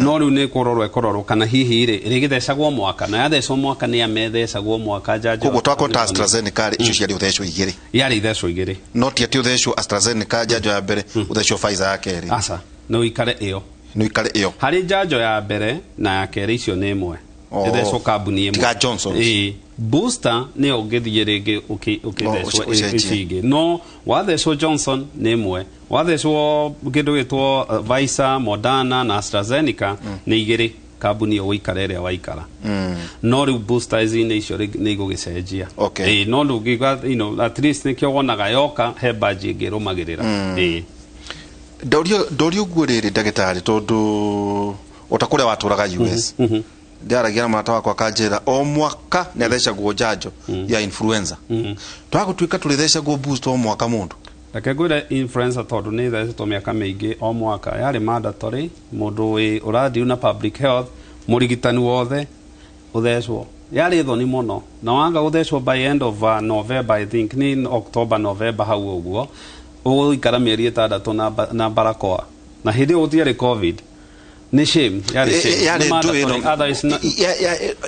no rĩu nĩ kũrorwo ĩkũrorwo kana hihi rĩ ĩrĩgĩthecagwo mwaka, na yathecwo mwaka nĩ amethecagwo mwaka njanjo. Koguo twakorwo ta AstraZeneca rĩ, icio ciarĩ ũthecwo igĩrĩ? Yarĩ ithecwo igĩrĩ. No ti atĩ ũthecwo AstraZeneca njanjo ya mbere, ũthecwo Pfizer ya kerĩ? Aca, no ũikare ĩyo. Nĩ ũikare ĩyo. Harĩ njanjo ya mbere na ya kerĩ, icio nĩ ĩmwe. Oh. Ĩthecwo kambuni ĩmwe. Tiga Johnsons. Ĩĩ, booster nĩyo ũngĩthiĩ rĩngĩ ũkĩthecwo Oh, ũcenjie. ici ingĩ, no wathecwo Johnson nĩ ĩmwe, wathecwo kĩndũ gĩtwo Pfizer, Moderna na AstraZeneca nĩ igĩrĩ, kambuni ĩyo ũikara ĩrĩa waikara, no rĩu boosters inĩ icio nĩ igũgĩcenjia. Ĩĩ, no ndũngiuga, at least nĩkĩo wonaga yoka he baji ĩngĩ ĩrũmagĩrĩra. Ĩĩ. Ndorio ũguo rĩrĩ, ndagĩtarĩ, tondũ ota kũrĩa watũraga US, ndĩaragia na mũrata wakwa akanjĩra o mwaka nĩ athecagwo njanjo ya influenza. Twagũtuĩka tũrĩthecagwo booster o mwaka mũndũ? Reke ngwĩre, influenza tondũ nĩ ĩthecetwo mĩaka mĩingĩ o mwaka, yarĩ mandatory, mũndũ wĩ ũrathiĩ na public health, mũrigitani wothe ũthecwo, yarĩ thoni mũno na wanga gũthecwo by end of November, I think nĩ October, November hau ũguo, ũgũikara mĩeri 6 na barakoa, na hĩndĩ ĩyo gũtiarĩ COVID. Nĩ shame, yarĩ shame. Yarĩ Nĩ ndũ mandatory, ĩno otherwise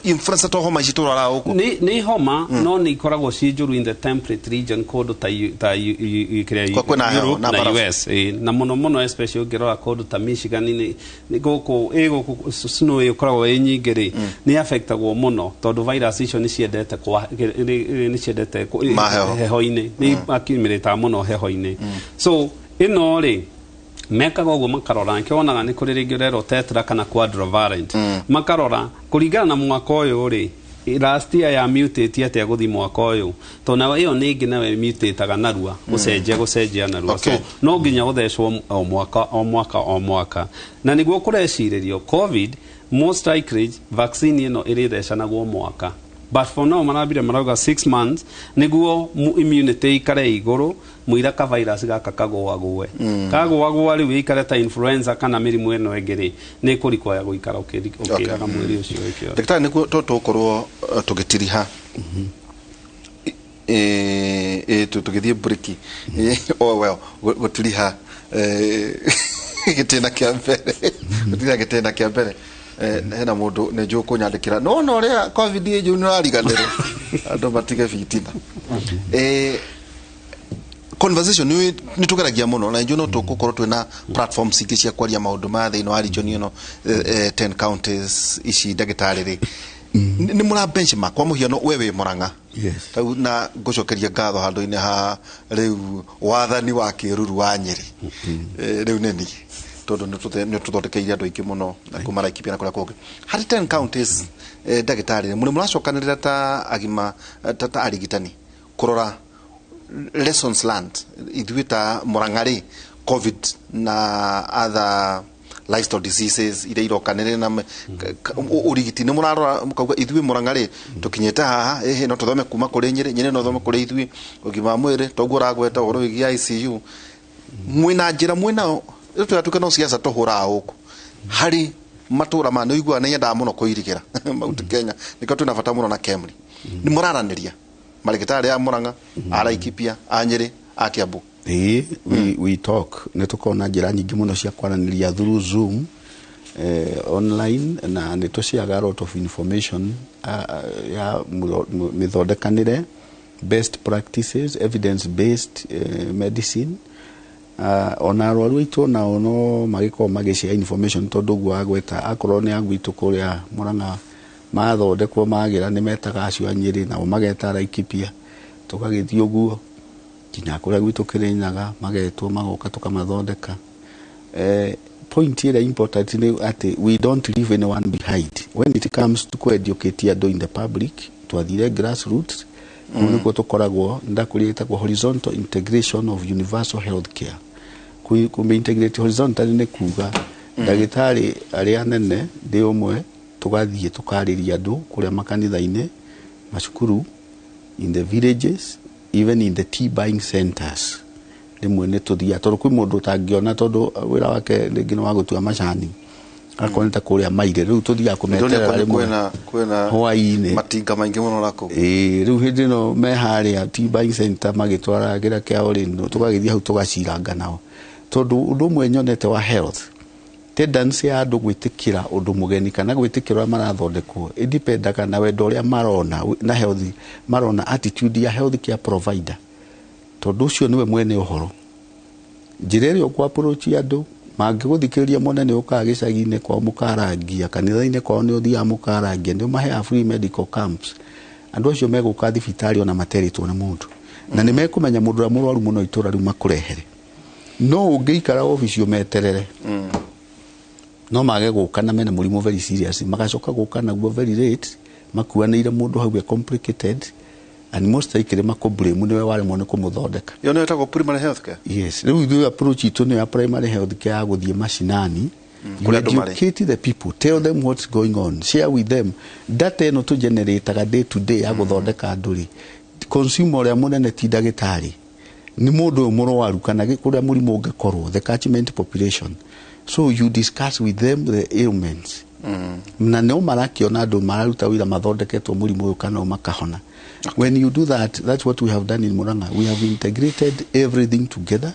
influenza to homa ici tũrwaraga gũkũ. Nĩ homa, no nĩ ikoragwo ciĩ njũru in the temperate region, kũndũ ta kĩrĩa Kwa kwĩna heho Europe na na barafu. US, na mũno mũno especially ũngĩrora kũndũ ta Michigan, nĩ gũkũ gũkũ snow ĩkoragwo ĩ nyingĩ rĩ, nĩ affectagwo mũno tondũ virus icio nĩ ciendete nĩ ciendete Maheho. Heho-inĩ, nĩ accumulate mũno heho-inĩ. So ĩno rĩ, mekaga ũguo makarora, nĩkĩo wonaga nĩ kũrĩ rĩngĩ ũrerwo tetra kana quadrivalent. Makarora kũringana na mwaka ũyũ rĩ, last year ya mutate atĩa gũthi mwaka ũyũ, tondũ nayo ĩyo nĩ ĩngĩ nayo mutataga narua, gũcenjia narua. So no nginya ũthecwo o mwaka o mwaka o mwaka, na nĩguo kũrecirĩrio COVID most likely vaccine ĩno ĩrĩthecanagwo mwaka, but for now marambire marauga 6 months nĩguo immunity ikare igũrũ mũira ka virus gaka kagũagũe kagũagũa rĩu ĩikare ta influenza kana mĩrimũ ĩno ĩngĩ rĩ, nĩ ĩkũrikoya gũikara ũkĩraga mwĩrĩ ũcio wĩke ũrĩa. Ndagĩtarĩ, nĩguo to tũgũkorwo tũgĩtiriha tũgĩthiĩ break. Oh well, gũtiriha gĩtĩna kĩa mbere, gũtiriha gĩtĩna kĩa mbere. Hena mũndũ nĩ njũĩ kũnyandĩkĩra nona ũrĩa COVID ĩ njũru, nĩ ũrariganĩrwo, andũ matige bitina. Conversation nĩ tũgeragia mũno na ithuĩ no tũgũkorwo twĩna platforms ingĩ cia kwaria maũndũ maya thĩinĩ wa region ĩno, 10 counties ici. Ndagĩtarĩ rĩ, nĩ mũra benchmark? Kwa mũhiano, we wĩ Mũrang'a. Yes. Rĩu na ngũcokeria ngatho handũ-inĩ ha rĩu wathani wa kĩruru wa Nyĩrĩ. Rĩu nĩ niĩ tondũ nĩ tũthondekeire andũ aingĩ mũno na kuma Laikipia na kũrĩa kũngĩ harĩ 10 counties. Ndagĩtarĩ, mũrĩ mũracokanĩrĩra ta agima, ta arigitani, kũrora lessons learned ithuĩ ta Mũrang'a rĩ, COVID na other lifestyle diseases iria irokanĩrĩra na ũrigiti, nĩ mũrarora mũkauga ithuĩ Mũrang'a rĩ tũkinyĩte haha, ĩhĩ no tũthome kuma kũrĩ Nyĩrĩ, Nyĩrĩ no thome kũrĩ ithuĩ ũgima wa mwĩrĩ, toguo ũragweta ũhoro wĩgiĩ ICU, mwĩna njĩra mwĩnao tũgatuĩka no ciaca tũhũraga gũkũ harĩ matũra ma nĩ ũiguaga nĩ nyendaga mũno kũirigĩra Mount Kenya, nĩkĩo twĩna bata mũno na KEMRI. Nĩ mũraranĩria marĩgĩtarĩ a Mũrang'a, a Laikipia, a Nyĩrĩ, a Kiambu? Ĩĩ, we talk. Nĩ tũkoragwo na njĩra nyingĩ mũno cia kwaranĩria through Zoom, online, na nĩ tũciaga a lot of information ya mĩthondekanĩre, best practices, evidence based medicine. Ona arwaru aitũ nao no magĩkorwo magĩshare information, tondũ ũguo agweta akorwo nĩ agwitũ kũrĩa Mũrang'a mathondekwo magĩra, nĩ metaga acio a Nyĩrĩ, nao mageta Laikipia, tũgagĩthiĩ ũguo nginya kũrĩa gwitũ Kĩrĩnyaga, magetwo magoka tũkamathondeka. Point ĩrĩa important nĩ atĩ we don't leave anyone behind when it comes to kũ-educate andũ in the public. Twathire grassroots kũu nĩkuo tũkoragwo ndakũrĩa ĩtagwo horizontal integration of universal health care. Kũmĩ-integrate horizontally nĩ kuga ndagĩtarĩ arĩa anene ndĩ ũmwe, tũgathiĩ tũkarĩria andũ kũrĩa makanitha-inĩ, macukuru, in the villages, even in the tea buying centers. Rĩmwe nĩ tũthiaga tondũ kwĩ mũndũ ũtangĩona, tondũ wĩra wake rĩngĩ nĩ wa gũtua macani, akorwo nĩ ta kũrĩa maire, rĩu tũthiaga kũmeterera rĩmwe kwĩna kwĩna hwaĩ-inĩ. Matinga maingĩ mũno nakũu. Ĩĩ, rĩu hĩndĩ ĩno me harĩa tea buying center magĩtwara kĩrĩa kĩao rĩ, tũgagĩthiĩ hau tũgaciranga nao, tondũ ũndũ ũmwe nyonete wa health, tendency ya andũ gwĩtĩkĩra ũndũ mũgeni kana gwĩtĩkĩra ũrĩa marathondekwo ĩdipendaga na wendo ũrĩa marona na health marona, attitude ya health care provider, tondũ ũcio nĩwe mwene ũhoro. Njĩra ĩrĩa ũkũ approach andũ mangĩgũthikĩrĩria mone nĩ ũkaga gĩcagi-inĩ kwao mũkarangia, kanitha-inĩ kwao nĩ ũthiaga mũkarangia, nĩ ũmaheaga free medical camps, andũ acio megũka thibitarĩ ona materĩtwo nĩ mũndũ, na nĩ mekũmenya mũndũ ũrĩa mũrwaru mũno itũra rĩu makũrehere. No ũngĩikara obici ũmeterere, no mage gũka na mena mũrimũ very serious, magacoka gũka naguo very late, makuanĩire mũndũ hau e complicated, and most likely makũ-blame nĩwe waremwo nĩ kũmũthondeka. Ĩyo nĩyo ĩtagwo primary health care. Yes, rĩu ithuĩ approach itũ nĩ ya primary health care, ya gũthiĩ macinani. You Kũrĩa andũ marĩ. educate the people, tell them what's going on, share with them data ĩno tũgenerataga day to day ya gũthondeka andũ rĩ. Consumer ũrĩa mũnene ti ndagĩtarĩ, nĩ mũndũ ũyũ mũrwaru kana kũrĩa mũrimũ ũngĩkorwo, the catchment population. So you discuss with them the ailments, na no marakĩona andũ mararuta wĩra mathondeketwo mũrimũ ũyũ kana makahona. When you do that, that's what we have done in Murang'a. We have integrated everything together,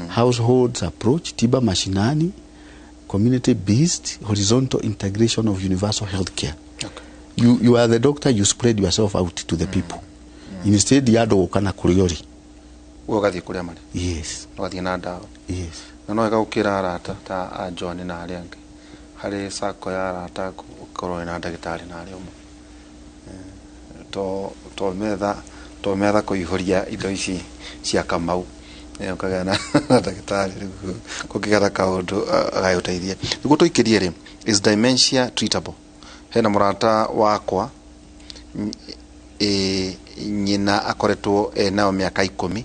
households approach, tiba mashinani. Community based horizontal integration of universal health care. Okay. You are the doctor, you spread yourself out to the people instead ya andũ gũka na kũrĩa ũrĩ. We ũgathiĩ kũrĩa marĩ. Yes. Ũgathiĩ na ndawa. Yes. Na no wega gũkĩra arata ta a John na arĩa angĩ harĩ sacco ya arata aku, ũkorwo wĩna ndagĩtarĩ na arĩa ũmwe. To metha kũihũria indo ici cia Kamau. Ũkagĩa na ndagĩtarĩ rĩu kũngĩgĩa na kaũndũ agagũteithia nĩguo tũikĩrie rĩ. Is dementia treatable? Hena mũrata wakwa, nyina akoretwo enayo mĩaka 10,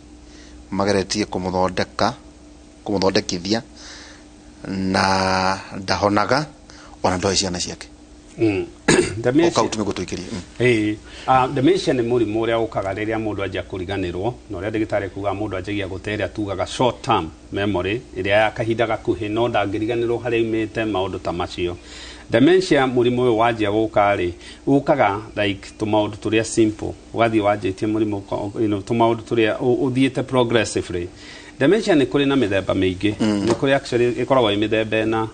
mageretie kũmũthondeka, kũmũthondekithia, na ndahonaga ona ndoĩ ciana ciake. Dementia. Ũkautu nĩguo tũikĩrie. Ĩĩ. Dementia nĩ mũrimũ ũrĩa ũkaga rĩrĩa mũndũ anjia kũriganĩrwo, na ũrĩa ndagĩtarĩ kuga mũndũ anjagia gũte ĩrĩa tugaga short term memory, ĩrĩa ya kahinda gakuhĩ, no ndangĩriganĩrwo harĩa aumĩte, maũndũ ta macio. Dementia, mũrimũ ũyũ wanjia gũka rĩ, ũkaga like tũmaũndũ tũrĩa simple, ũgathiĩ wanjĩtie mũrimũ tũmaũndũ tũrĩa ũthiĩte progressively. Dementia nĩ kũrĩ na mĩthemba mĩingĩ. Nĩ kũrĩ, actually ĩkoragwo ĩ mĩthemba ĩna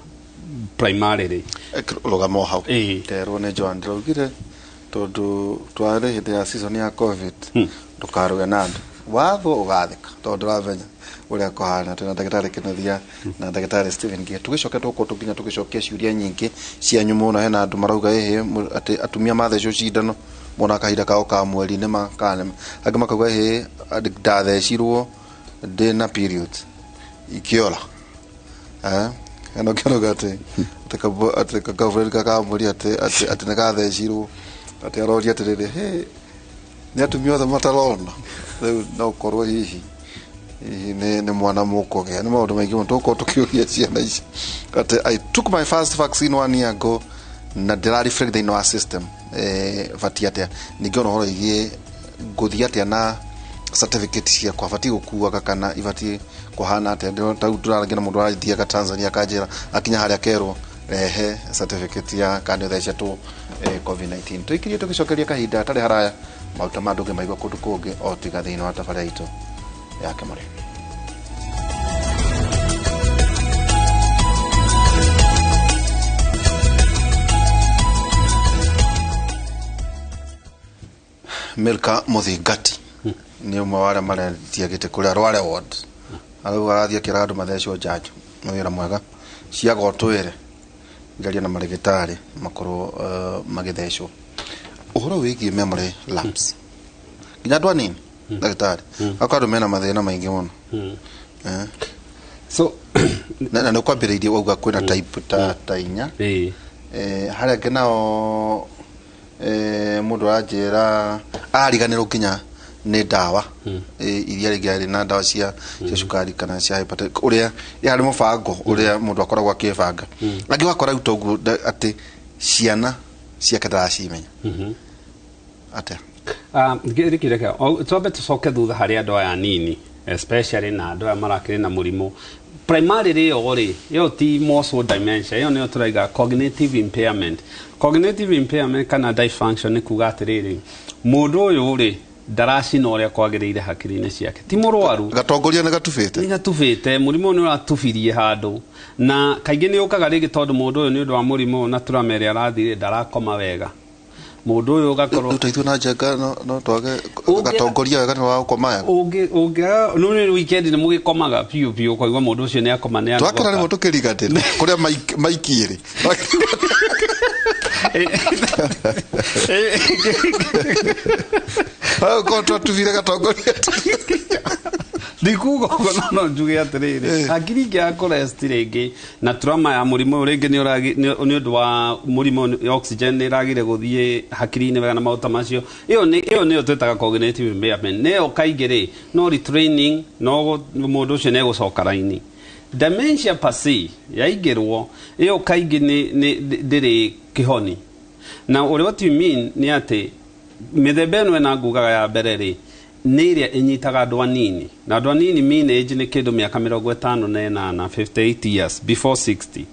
primarily. Rũgama o hau. Ĩĩ. Nderwo nĩ Joan, ndĩraugire tondũ twarĩ hĩndĩ ya season ya COVID, ndũkarũge na andũ, wathwo ũgathĩka tondũ ndũramenya ũrĩa kũhana. Twĩna ndagĩtarĩ Kĩnuthia na ndagĩtarĩ Stephen Ngie. Tũgĩcoka tũgũkorwo tũnginya tũgĩcokia ciũria nyingĩ cianyu mũno. Hena andũ marauga ĩhĩ atĩ atumia mathecwo cindano mona kahinda kao ka mweri nĩ makana, angĩ makauga ĩhĩ ndathecirwo ndĩna periods ikĩora. Hena ũngĩ arauga atĩ kagirlfriend kakamũria atĩ nĩ gathecirwo, atĩ aroria atĩrĩrĩ, "Hĩ, nĩ atumia othe matarona?" Rĩu no ũkorwo hihi nĩ mwana mũkũgĩa nĩ maũndũ maingĩ mũno tũgũkorwo tũkĩũria ciana ici. Atĩ I took my first vaccine one year ago na ndĩra reflect thĩinĩ wa system, batiĩ atĩa? Ningĩ ona ũhoro ĩgiĩ ngũthiĩ atĩa na certificate ciakwa, batiĩ gũkuaga kana ibatiĩ kũhana atĩa? Rĩu tũrarangia na mũndũ arathiaga Tanzania, akanjĩra akinya harĩa kerwo rehe certificate ya kana nĩ ũthecetwo COVID-19. Tũikirie tũgĩcokeria kahinda hatarĩ haraya maruta ma ndũngĩ maigua kũndũ kũngĩ o tiga thĩinĩ wa tabarĩra itũ ya Kĩmũrĩ. Milka Muthingati nĩ ũmwe wa arĩa marendia gĩtĩ kũrĩa Rware Ward, arauga arathiĩ akĩraga andũ mathecwo njanjo. Nĩ wĩra mwega ciaga ũtwĩre njaria na marĩgĩtarĩ makorwo magĩthecwo. Ũhoro wĩgiĩ memory lapse nginya andũ anini, ndagĩtarĩ, akorwo andũ mena mathĩna maingĩ mũno. So Na nĩ ũkwambĩrĩirie wauga kwĩna type ta inya. Ĩĩ. Harĩa angĩ nao, mũndũ aranjĩra ariganĩrwo nginya nĩ ndawa iria rĩngĩ arĩ na ndawa cia cukari kana cia hepatitis, ũrĩa harĩ mũbango ũrĩa mũndũ akoragwo akĩbanga. Angĩ wakora rĩu toguo atĩ ciana ciake ndaracimenya atĩa. Reke twambe tũcoke thutha harĩ andũ aya anini especially, na andũ aya marakĩrĩ na mũrimũ primarily. Ĩyo rĩ, ĩyo ti more dementia, ĩyo nĩyo tũraiga cognitive impairment. Cognitive impairment kana dysfunction nĩ kuga atĩrĩrĩ, mũndũ ũyũ rĩ ndaracina ũrĩa kwagĩrĩire hakiri-inĩ ciake, ti mũrwaru. Gatongoria nĩ gatubĩte. Nĩ gatubĩte, mũrimũ ũyũ nĩ ũratubirie handũ, na kaingĩ nĩ ũkaga rĩngĩ tondũ mũndũ ũyũ nĩ ũndũ wa mũrimũ ũyũ na turama ĩrĩa arathiĩ ndarakoma wega, mũndũ ũyũ ũgakorwo Rĩu ta ithuĩ na njenga no twage gatongoria wega nĩ wa gũkoma wega. Ũngĩ no nĩ weekend nĩ mũgĩkomaga biũ biũ, ũkaigua mũndũ ũcio nĩ akoma nĩ Twakĩra rĩmwe anogoka. tũkĩriganĩra kũrĩa maikiĩrĩ. Korwo twatubire gatongoria. Ndikuga ũguo, no njuge atĩrĩrĩ, hakiri ingĩaga kũrest rĩngĩ na trauma ya mũrimũ ũyũ rĩngĩ nĩ ũndũ wa mũrimũ ũyũ, oxygen nĩ ĩragire gũthiĩ hakiri-inĩ wega na maũndũ ta macio. Ĩyo nĩyo twĩtaga cognitive impairment. Nĩyo kaingĩ rĩ no retraining, no mũndũ ũcio nĩ egũcoka raini. Dementia per se yaingĩrwo, ĩyo kaingĩ nĩ ndĩrĩ kĩhoni, na ũrĩa what you mean nĩ atĩ mĩthemba ĩno ĩna ngugaga ya mbere rĩ nĩ ĩrĩa ĩnyitaga andũ anini, na andũ anini mean age nĩ kĩndũ mĩaka 58, 58 years, before 60.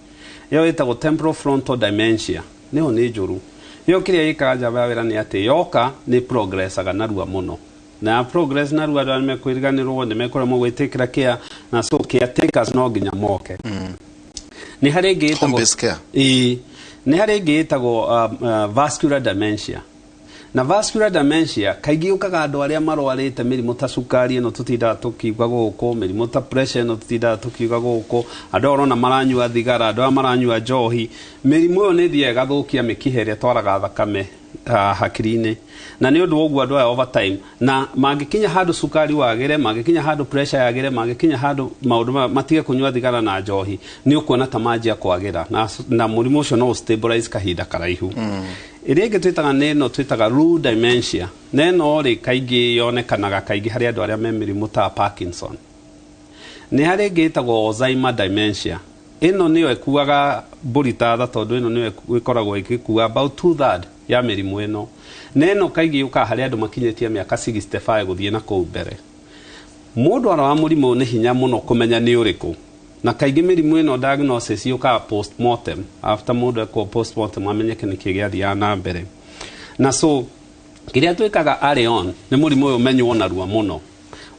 Ĩyo ĩtagwo temporal frontal dementia, nĩyo nĩ njũru. Ĩyo kĩrĩa ĩkaga njamba ya wĩra nĩ atĩ yoka nĩ progressaga narua mũno, na ya progress narua andũ arĩa mekwĩriganĩrwo nĩ mekũremwo gwĩtĩkĩra care, na so caretakers no nginya moke. Nĩ harĩ ĩngĩ ĩtagwo Home-based care. Ĩĩ, nĩ harĩ ĩngĩ ĩtagwo vascular dementia. Na vascular dementia kaingĩ yũkaga andũ arĩa marwarĩte mĩrimũ ta cukari ĩno tũtindaga tũkiuga gũkũ, mĩrimũ ta pressure ĩno tũtindaga tũkiuga gũkũ, andũ aya ũrona maranyua thigara, andũ aya maranyua njohi. Mĩrimũ ĩyo nĩ ĩthiaga ĩgathũkia mĩkiha ĩrĩa ĩtwaraga thakame hakiri-inĩ, na nĩ ũndũ wa ũguo andũ aya over time na mangĩkinya handũ cukari wagĩre, mangĩkinya handũ pressure yagĩre, mangĩkinya handũ maũndũ maya matige kũnyua thigara na njohi, nĩ ũkuona ta manjia kwagĩra na mũrimũ ũcio no ũstabilize kahinda karaihu. Ĩrĩa ĩngĩ twĩtaga nĩ ĩno twĩtaga Lewy dementia, na ĩno rĩ kaingĩ yonekanaga kaingĩ harĩ andũ arĩa me mĩrimũ ta Parkinson. Nĩ harĩ ĩngĩ ĩtagwo Alzheimer dementia. Ĩno nĩyo ĩkuaga mbũri ta tha, tondũ ĩno nĩyo ĩkoragwo ĩgĩkua about 2/3 ya mĩrimũ ĩno. Na ĩno kaingĩ yũkaga harĩ andũ makinyĩtie mĩaka 65 gũthiĩ na kũu mbere. Mũndũ arwara mũrimũ nĩ hinya mũno kũmenya nĩ ũrĩkũ, na kaingĩ mĩrimũ ĩno diagnosis yũkaga postmortem, after mũndũ ekwo postmortem amenyeke nĩkĩ gĩathiaga na mbere. Na so kĩrĩa twĩkaga early on nĩ mũrimũ ũyũ ũmenywo narua mũno.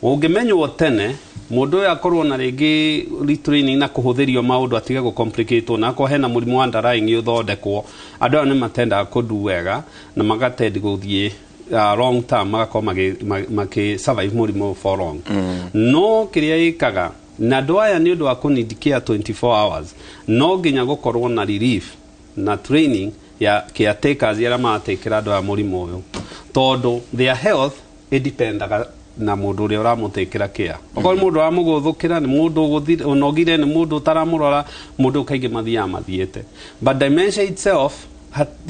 Ũngĩmenywo tene, mũndũ ũyũ akorwo na rĩngĩ retraining na kũhũthĩrio maũndũ atige gũ-complicate, na akorwo hena mũrimũ underlying ũthondekwo, andũ aya nĩ matendaga kũndu wega na magatendi gũthiĩ long term, magakorwo makĩ survive mũrimũ for long. No kĩrĩa ĩkaga na andũ aya nĩ ũndũ wa kũ need care 24 hours, no nginya gũkorwo na relief na training ya caretakers arĩa maratekera andũ aya mũrimũ ũyũ, tondũ their health ĩdependaga na mũndũ ũrĩa ũramũtekera care. Okorwo nĩ mũndũ ũramũgũthũkĩra, nĩ mũndũ ũnogire, nĩ mũndũ ũtaramũrora, mũndũ kaingĩ mathiaga mathiĩte. But dementia itself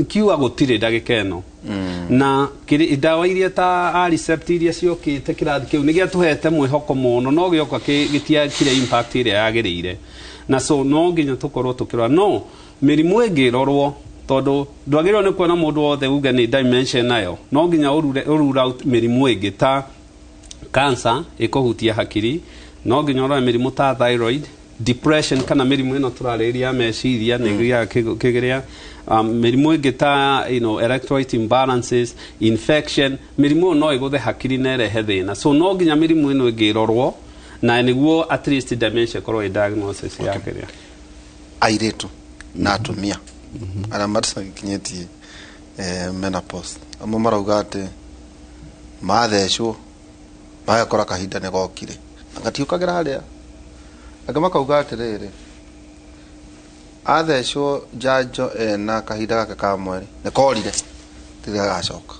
kiuga gũtirĩ ndagĩka ĩno na ndawa iria ta Aricept iria ciokĩte kĩrathi kĩu nĩ gĩatũhete mwĩhoko mũno, no gĩoka gĩtiakire impact ĩrĩa yagĩrĩire, na so no nginya tũkorwo tũkĩrora no mĩrimũ ĩngĩ ĩrorwo, tondũ ndwagĩrĩirwo nĩ kuona mũndũ wothe uge nĩ dementia nayo. No nginya ũrule out mĩrimũ ĩngĩ ta cancer ĩkũhutia hakiri, no nginya ũrore mĩrimũ ta thyroid, depression, kana mĩrimũ ĩno tũrarĩrĩria ya meciria nĩ ĩgĩaga kĩgĩrĩa, mĩrimũ ĩngĩ ta electrolyte imbalances, infection. Mĩrimũ ĩyo no ĩgũthe hakiri na ĩrehe thĩna, so no nginya mĩrimũ ĩno ĩngĩ ĩrorwo na nĩguo at least dementia ĩkorwo ĩ diagnosis ya kĩrĩa. Airĩtu na atumia arĩa matakinyĩtie menopause, amwe marauga atĩ mathecwo magakora kahinda nĩ gokire na gatiũkagĩra harĩa. Angĩ makauga atĩrĩrĩ, athecwo njanjo ena kahinda gake ka mweri nĩ korire, tigagacoka.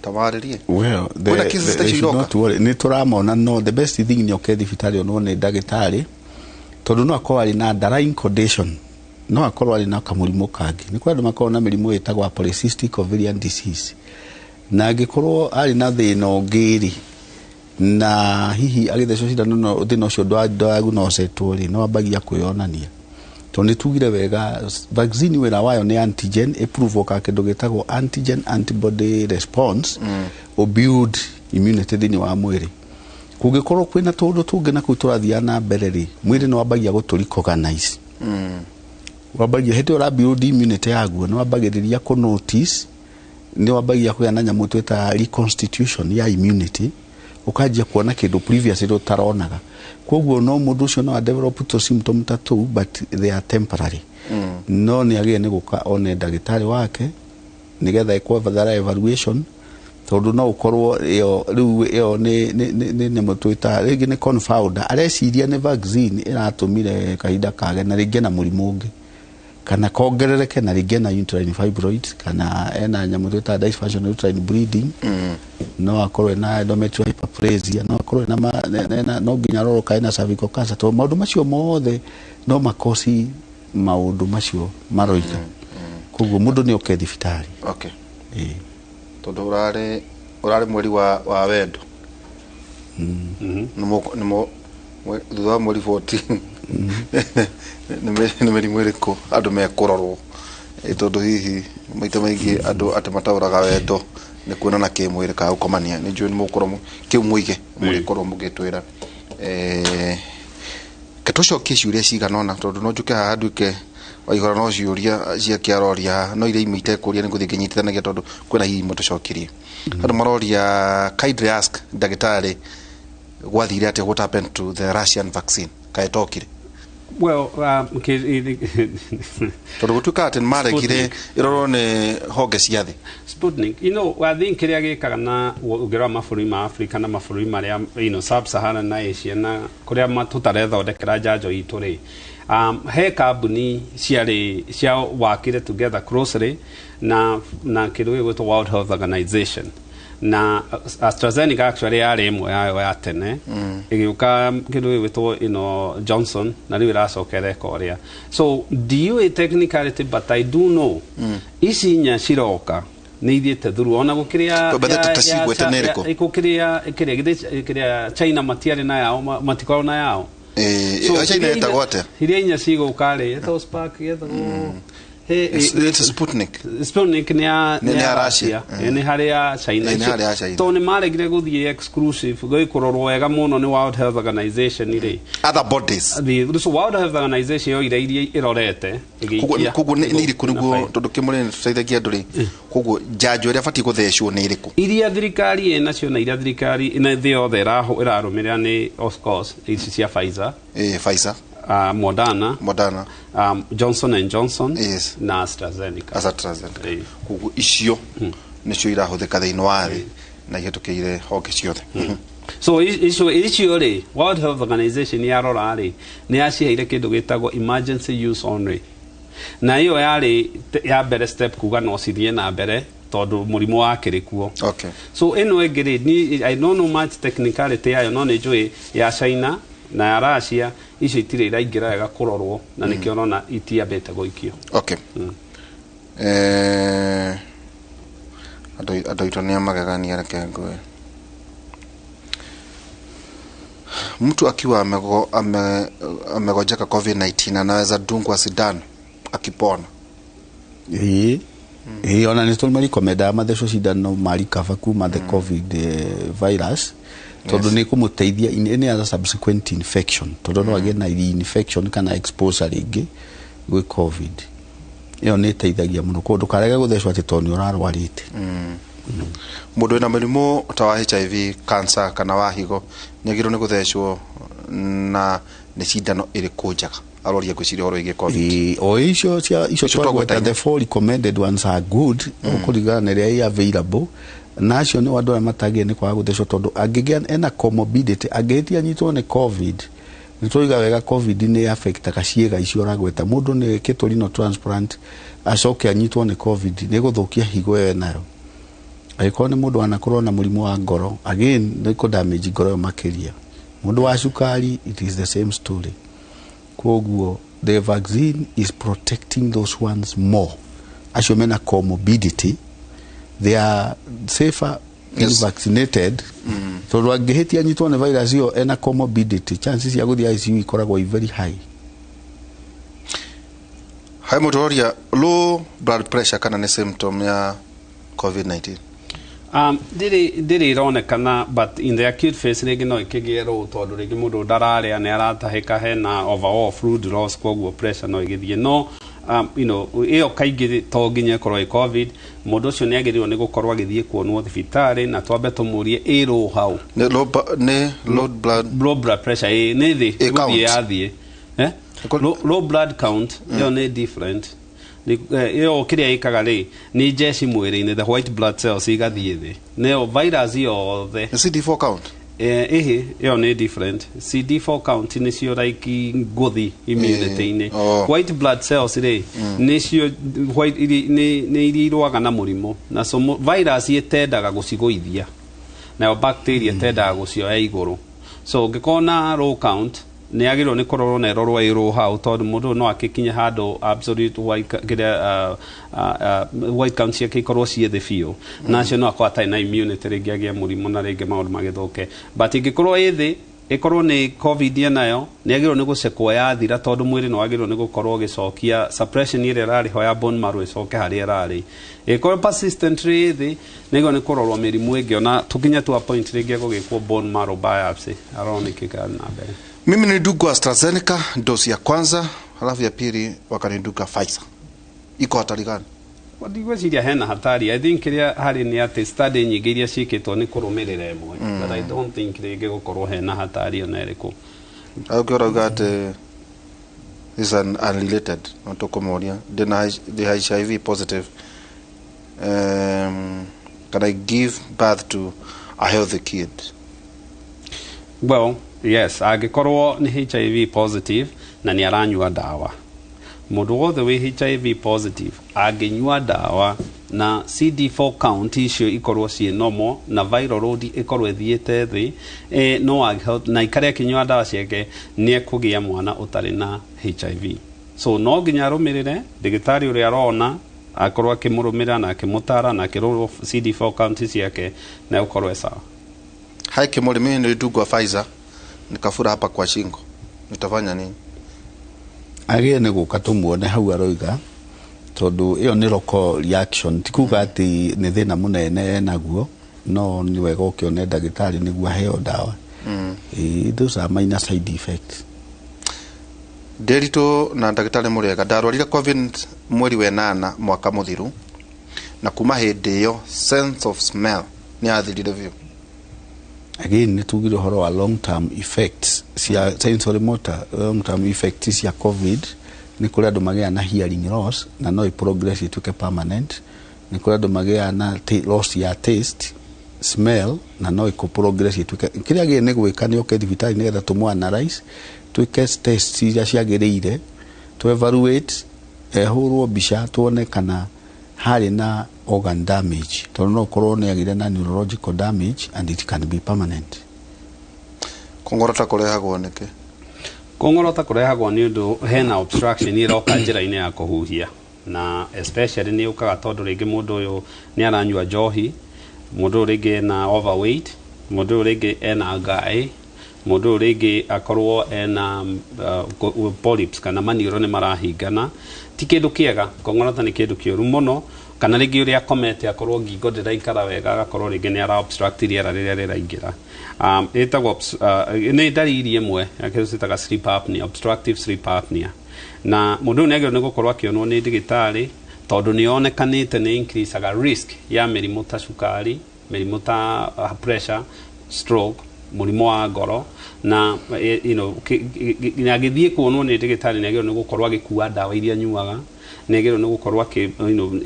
Tamarĩrie. Well, Kwĩna cases ta they icio should iroka? not worry. Nĩ tũramona, no the best thing nĩ oke thibitarĩ onwo nĩ ndagĩtarĩ, tondũ no akorwo arĩ na underlying condition, no akorwo arĩ na kamũrimũ kangĩ. Nĩ kũrĩ andũ makoragwo na mĩrimũ ĩtagwo polycystic ovarian disease, na angĩkorwo arĩ na thĩna ũngĩ rĩ, na hihi agĩthecwo cindano no thĩna ũcio ndwadiagnosetwo rĩ, no ambagia kwĩyonania, tondũ nĩ tugire wega vaccine wĩra wayo nĩ antigen ĩprove ka kĩndũ gĩtagwo antigen antibody response, build immunity thĩinĩ wa mwĩrĩ. Kũngĩkorwo kwĩna tũndũ tũngĩ na kũu tũrathiaga na mbere rĩ, mwĩrĩ nĩ wambagia gũtũ recognize. Wambagia hĩndĩ ĩyo ũra build immunity yaguo, nĩ wambagĩrĩria kũ notice, nĩ wambagia kũgĩa na nyamũ twĩtaga reconstitution ya immunity, ũkanjia kuona kĩndũ previously ũtaronaga. Koguo no mũndũ ũcio no a develop tũ symptom ta tũu, but they are temporary. No nĩ agĩrĩire nĩ gũka one ndagĩtarĩ wake nĩgetha ĩkwo further evaluation, tondũ no ũkorwo ĩyo rĩu ĩyo nĩ nyamũ twĩtaga rĩngĩ nĩ confounder, areciria nĩ vaccine ĩratũmire kahinda kage, na rĩngĩ na mũrimũ ũngĩ kana kongerereke, na rĩngĩ ena uterine fibroids kana ena nyamũ twĩtaga dysfunctional uterine bleeding, no akorwo ena endometrial hyperplasia, no akorwo ena no nginya arorwo kana ena cervical cancer, tondũ maũndũ macio mothe no makosi maũndũ macio maroiga. Koguo mũndũ nĩ oke thibitarĩ. Ĩĩ. Tondũ ũrarĩ mweri wa wendo. Nĩmo thutha wa mweri 14 nĩ mĩrimũ ĩrĩkũ andũ mekũrorwo? Tondũ hihi maita maingĩ andũ atĩ mataũraga wendo nĩ kuonana kĩmwĩrĩ kana gũkomania. Nĩ njũĩ nĩ mũgũkorwo kĩu mũige mũrĩkorwo mũgĩtwĩra. Ke tũcokie ciũria cigana ũna, tondũ no njũke haha nduĩke waihũra no ciũria cia kĩaroria haha, no iria imwe itekũria nĩ ngũthiĩ ngĩnyitithanagia, tondũ kwĩna hihi imwe tũcokirie. Andũ maroria, kindly ask ndagĩtarĩ, gwathire atĩa, what happened to the Russian vaccine, kaĩ tokire? Well, Tondũ gũtuĩka atĩ nĩ maregire ĩrorwo nĩ honge cia thĩ. Sputnik, I think kĩrĩa gĩkaga na ũngĩrora mabũrũri ma Africa na mabũrũri marĩa sub-Saharan na Asia na kũrĩa tũtarethondekera njanjo itũ rĩ, he kambuni ciarĩ cia wakire together closely na kĩndũ gĩgwĩtwo World Health Organization, na AstraZeneca actually yarĩ ĩmwe yayo ya tene, ĩgĩũka kĩndũ gĩgwĩtwo Johnson, na rĩu ĩracoka ĩreka ũrĩa. So ndiũĩ technicality, but I do know ici inya ciroka nĩ ithiĩte through ona gũkĩrĩa gũkĩrĩa China matiarĩ na yao, matikoragwo na yao. China ĩtagwo atĩa? Iria inya cigũka rĩ, ĩtagwo Spark, ĩtagwo Sputnik. Sputnik nĩ ya Russia, nĩ harĩ ya China. Tondũ nĩ maregire gũthiĩ exclusive gũkũrorwo wega mũno nĩ World Health Organization rĩ. Other bodies. So World Health Organization yoire iria ĩrorete ĩgĩikia. Koguo nĩ irĩkũ nĩguo tondũ kĩmũrĩ nĩ tũteithagia andũ rĩ, koguo njanjo ĩrĩa batiĩ gũthecwo nĩ ĩrĩkũ? Iria thirikari ĩnacio na iria thirikari na thĩ yothe ĩrarũmĩrĩra nĩ of course ici cia Pfizer. Pfizer. Moderna, Johnson and Johnson, yes, na AstraZeneca. Koguo icio nicio irahũthĩka thĩinĩ wa thĩ na ihĩtũkĩire honge ciothe. So icio rĩ, World Health Organization yarora rĩ, nĩ yaciheire kĩndũ gĩtagwo emergency use only, na ĩyo yarĩ ya mbere step kuga no cithiĩ na mbere tondũ mũrimũ wakĩrĩ kuo. Okay. So ĩno ĩngĩ rĩ, I don't know much technicality yayo, no nĩ njũĩ ya China na ya Russia icio itirĩ iraingĩra wega kũrorwo na nĩkĩo ũrona itiambĩte gũikio. Okay. Andũ aitũ nĩ amagegania, reke ngwĩre. Mtu akiwa amegonjeka COVID-19 anaweza dungwa sindano akipona? Ĩĩ, ona nĩ tũmarikomendaga mathecwo cindano marikaba kuma the COVID virus, tondũ nĩ kũmũteithia in any other subsequent infection, tondũ no agĩe na infection kana exposure rĩngĩ gwĩ COVID. Ĩyo nĩ ĩteithagia mũno, koguo ndũkarege gũthecwo atĩ tondũ nĩ ũrarwarĩte. Mũndũ wĩna mũrimũ ta wa HIV, cancer kana wa higo nĩ agĩrĩirwo nĩ gũthecwo na nĩ cindano ĩrĩkũ njega? Aroria ngwĩciria ũhoro wĩgiĩ COVID. O icio twagweta, the four recommended ones are good, kũringana na ĩrĩa ĩ available. Na acio nĩ andũ arĩa matagĩrĩire nĩ kwaga gũthecwo, tondũ angĩgĩa ena comorbidity, angĩhĩtia anyitwo nĩ COVID, nĩ tũiga wega COVID nĩ affectaga ciĩga icio ũragweta. Mũndũ nĩ ĩkĩtwo renal transplant acoke anyitwo nĩ COVID, nĩ gũthũkia higo ĩyo enayo. Angĩkorwo nĩ mũndũ anakorwo na mũrimũ wa ngoro, again nĩ kũ damage ngoro ĩyo makĩria. Mũndũ wa cukari, it is the same story. Koguo the vaccine is protecting those ones more. Acio mena comorbidity, they are safer being vaccinated. Tondũ angĩhĩtia anyitwo nĩ virus ĩyo ena comorbidity, chances cia gũthiĩ ICU ikoragwo i very high. Hai mũndũ ũroria low blood pressure kana nĩ symptom ya COVID-19? Ndĩrĩ ĩronekana, but in the acute phase rĩngĩ no ĩkĩgĩe low, tondũ rĩngĩ mũndũ ndararĩa, nĩ aratahĩka, hena overall fluid loss, koguo pressure no ĩgĩthiĩ. No ĩyo kaingĩ to nginya ĩkorwo ĩ COVID, mũndũ ũcio nĩ agĩrĩirwo nĩ gũkorwo agĩthiĩ kuonwo thibitarĩ na twambe tũmũrie ĩ low hau. Nĩ low blood pressure nĩ thĩ gũthiĩ yathiĩ. Low blood count ĩyo nĩ different. Ĩyo kĩrĩa ĩkaga rĩ nĩ njeci mwĩrĩ-inĩ, the white blood cells igathiĩ thĩ, nĩyo virus yothe. CD4 count? Ĩhĩ, ĩyo nĩ different. CD4 count nĩcio like ngũthi immunity-inĩ. White blood cells rĩ nĩcio white nĩ iria irũaga na mũrimũ, na so virus ĩtendaga gũcigũithia, nayo bacteria ĩtendaga gũcioya igũrũ. So ũngĩkorwo na low count nĩ agĩrĩirwo nĩ kũrorwo na ĩrorwo ĩ low hau, tondũ mũndũ no akĩkinye handũ absolute white white count ciake ikorwo ciĩ thĩ biũ, na acio no akorwo atarĩ na immunity rĩngĩ agĩe mũrimũ na rĩngĩ maũndũ magĩthũke. But ĩngĩkorwo ĩ thĩ, ĩkorwo nĩ COVID enayo, nĩ agĩrĩirwo nĩ gũcekwo yathira, tondũ mwĩrĩ nĩ wagĩrĩirwo nĩ gũkorwo ũgĩcokia suppression ĩrĩa ĩrarĩ ho ya bone marrow ĩcoke harĩa ĩrarĩ. Ĩkorwo persistently ĩ thĩ, nĩ agĩrĩirwo nĩ kũrorwo mĩrimũ ĩngĩ, ona tũkinye to a point rĩngĩ gũgĩkwo bone marrow biopsy, arorwo nĩkĩ kĩrathiĩ na mbere. Mimi nilidungwa AstraZeneca dosi ya kwanza, halafu ya pili wakanidunga Pfizer. Iko hatari gani? Ndigwĩciria hena hatari. I think kĩrĩa harĩ nĩ atĩ study nyingĩ iria ciĩkĩtwo nĩ kũrũmĩrĩra ĩmwe, but I don't think rĩngĩ gũkorwo hena hatari ona ĩrĩkũ. Ũngĩ ũrauga atĩ This is an unrelated, no tũkũmũria. Ndĩna the HIV positive. Can I give birth to a healthy kid? Well, yes, angĩkorwo nĩ HIV positive na nĩ aranyua ndawa, mũndũ wothe wĩ HIV positive angĩnyua ndawa na CD4 count icio ikorwo ciĩ normal na viral load ĩkorwo ĩthiĩte thĩ, no na ikare akĩnyua ndawa ciake, nĩ ekũgĩa mwana ũtarĩ na HIV. So no nginya arũmĩrĩre ndagĩtarĩ ũrĩa arona, akorwo akĩmũrũmĩrĩra na akĩmũtara na akĩrorwo CD4 count ciake na ũkorwo e sawa. Hi Kimoli, mimi nilidungwa Pfizer nikafura hapa kwa shingo, nitafanya nini? Agĩrĩire nĩ gũka tũmuone hau aroiga, tondũ ĩyo nĩ local reaction, ti kuga atĩ nĩ thĩna mũnene enaguo, no nĩ wega ũkĩone ndagĩtarĩ nĩguo aheo ndawa. Those are minor side effects. Ndĩritũ na ndagĩtarĩ mũrĩega, ndarwarire COVID mweri wa 8 mwaka mũthiru, na kuma hĩndĩ ĩyo sense of smell nĩ yathirire biũ. Again, nĩ tugire ũhoro wa long term effects cia sensory motor, long term effects cia COVID nĩ kũrĩ andũ magĩaga na hearing loss na no progress ituĩke permanent. Nĩ kũrĩ andũ magĩaga na loss ya taste, smell, na no ĩkũ progress ituĩke. Kĩrĩa agĩrĩire nĩ gwĩka nĩ oke thibitarĩ nĩgetha tũmũ analyze, twĩke test iria ciagĩrĩire, tu evaluate, ehũrwo mbica tuone kana harĩ na organ damage, tondũ no ũkorwo nĩ agĩire na neurological damage and it can be permanent. Kũng'orota kũrehagwo nĩkĩ? Kũng'orota kũrehagwo nĩ ũndũ hena obstruction ĩroka njĩra-inĩ ya kũhuhia, na especially nĩ yũkaga tondũ rĩngĩ mũndũ ũyũ nĩ aranyua njohi, mũndũ ũyũ rĩngĩ ena overweight, mũndũ ũyũ rĩngĩ ena ngaĩ, mũndũ ũyũ rĩngĩ akorwo ena polyps kana maniũrũ nĩ marahingana. Ti kĩndũ kĩega, kũng'orota nĩ kĩndũ kĩũru mũno. Kana rĩngĩ ũrĩa akomete akorwo ngingo ndĩraikara wega, agakorwo rĩngĩ nĩ ara obstruct rĩera rĩrĩa rĩraingĩra. Ĩtagwo nĩ ndariri ĩmwe ya kĩndũ ciĩtaga sleep apnea, obstructive sleep apnea, na mũndũ ũyũ nĩ agĩrĩirwo nĩ gũkorwo akĩonwo nĩ ndagĩtarĩ, tondũ nĩ yonekanĩte nĩ increaseaga risk ya mĩrimũ ta cukari, mĩrimũ ta pressure, stroke, mũrimũ wa ngoro. Na agĩthiĩ kuonwo nĩ ndagĩtarĩ nĩ agĩrĩirwo nĩ gũkorwo agĩkua ndawa iria anyuaga, nĩ agĩrĩirwo nĩ gũkorwo akĩ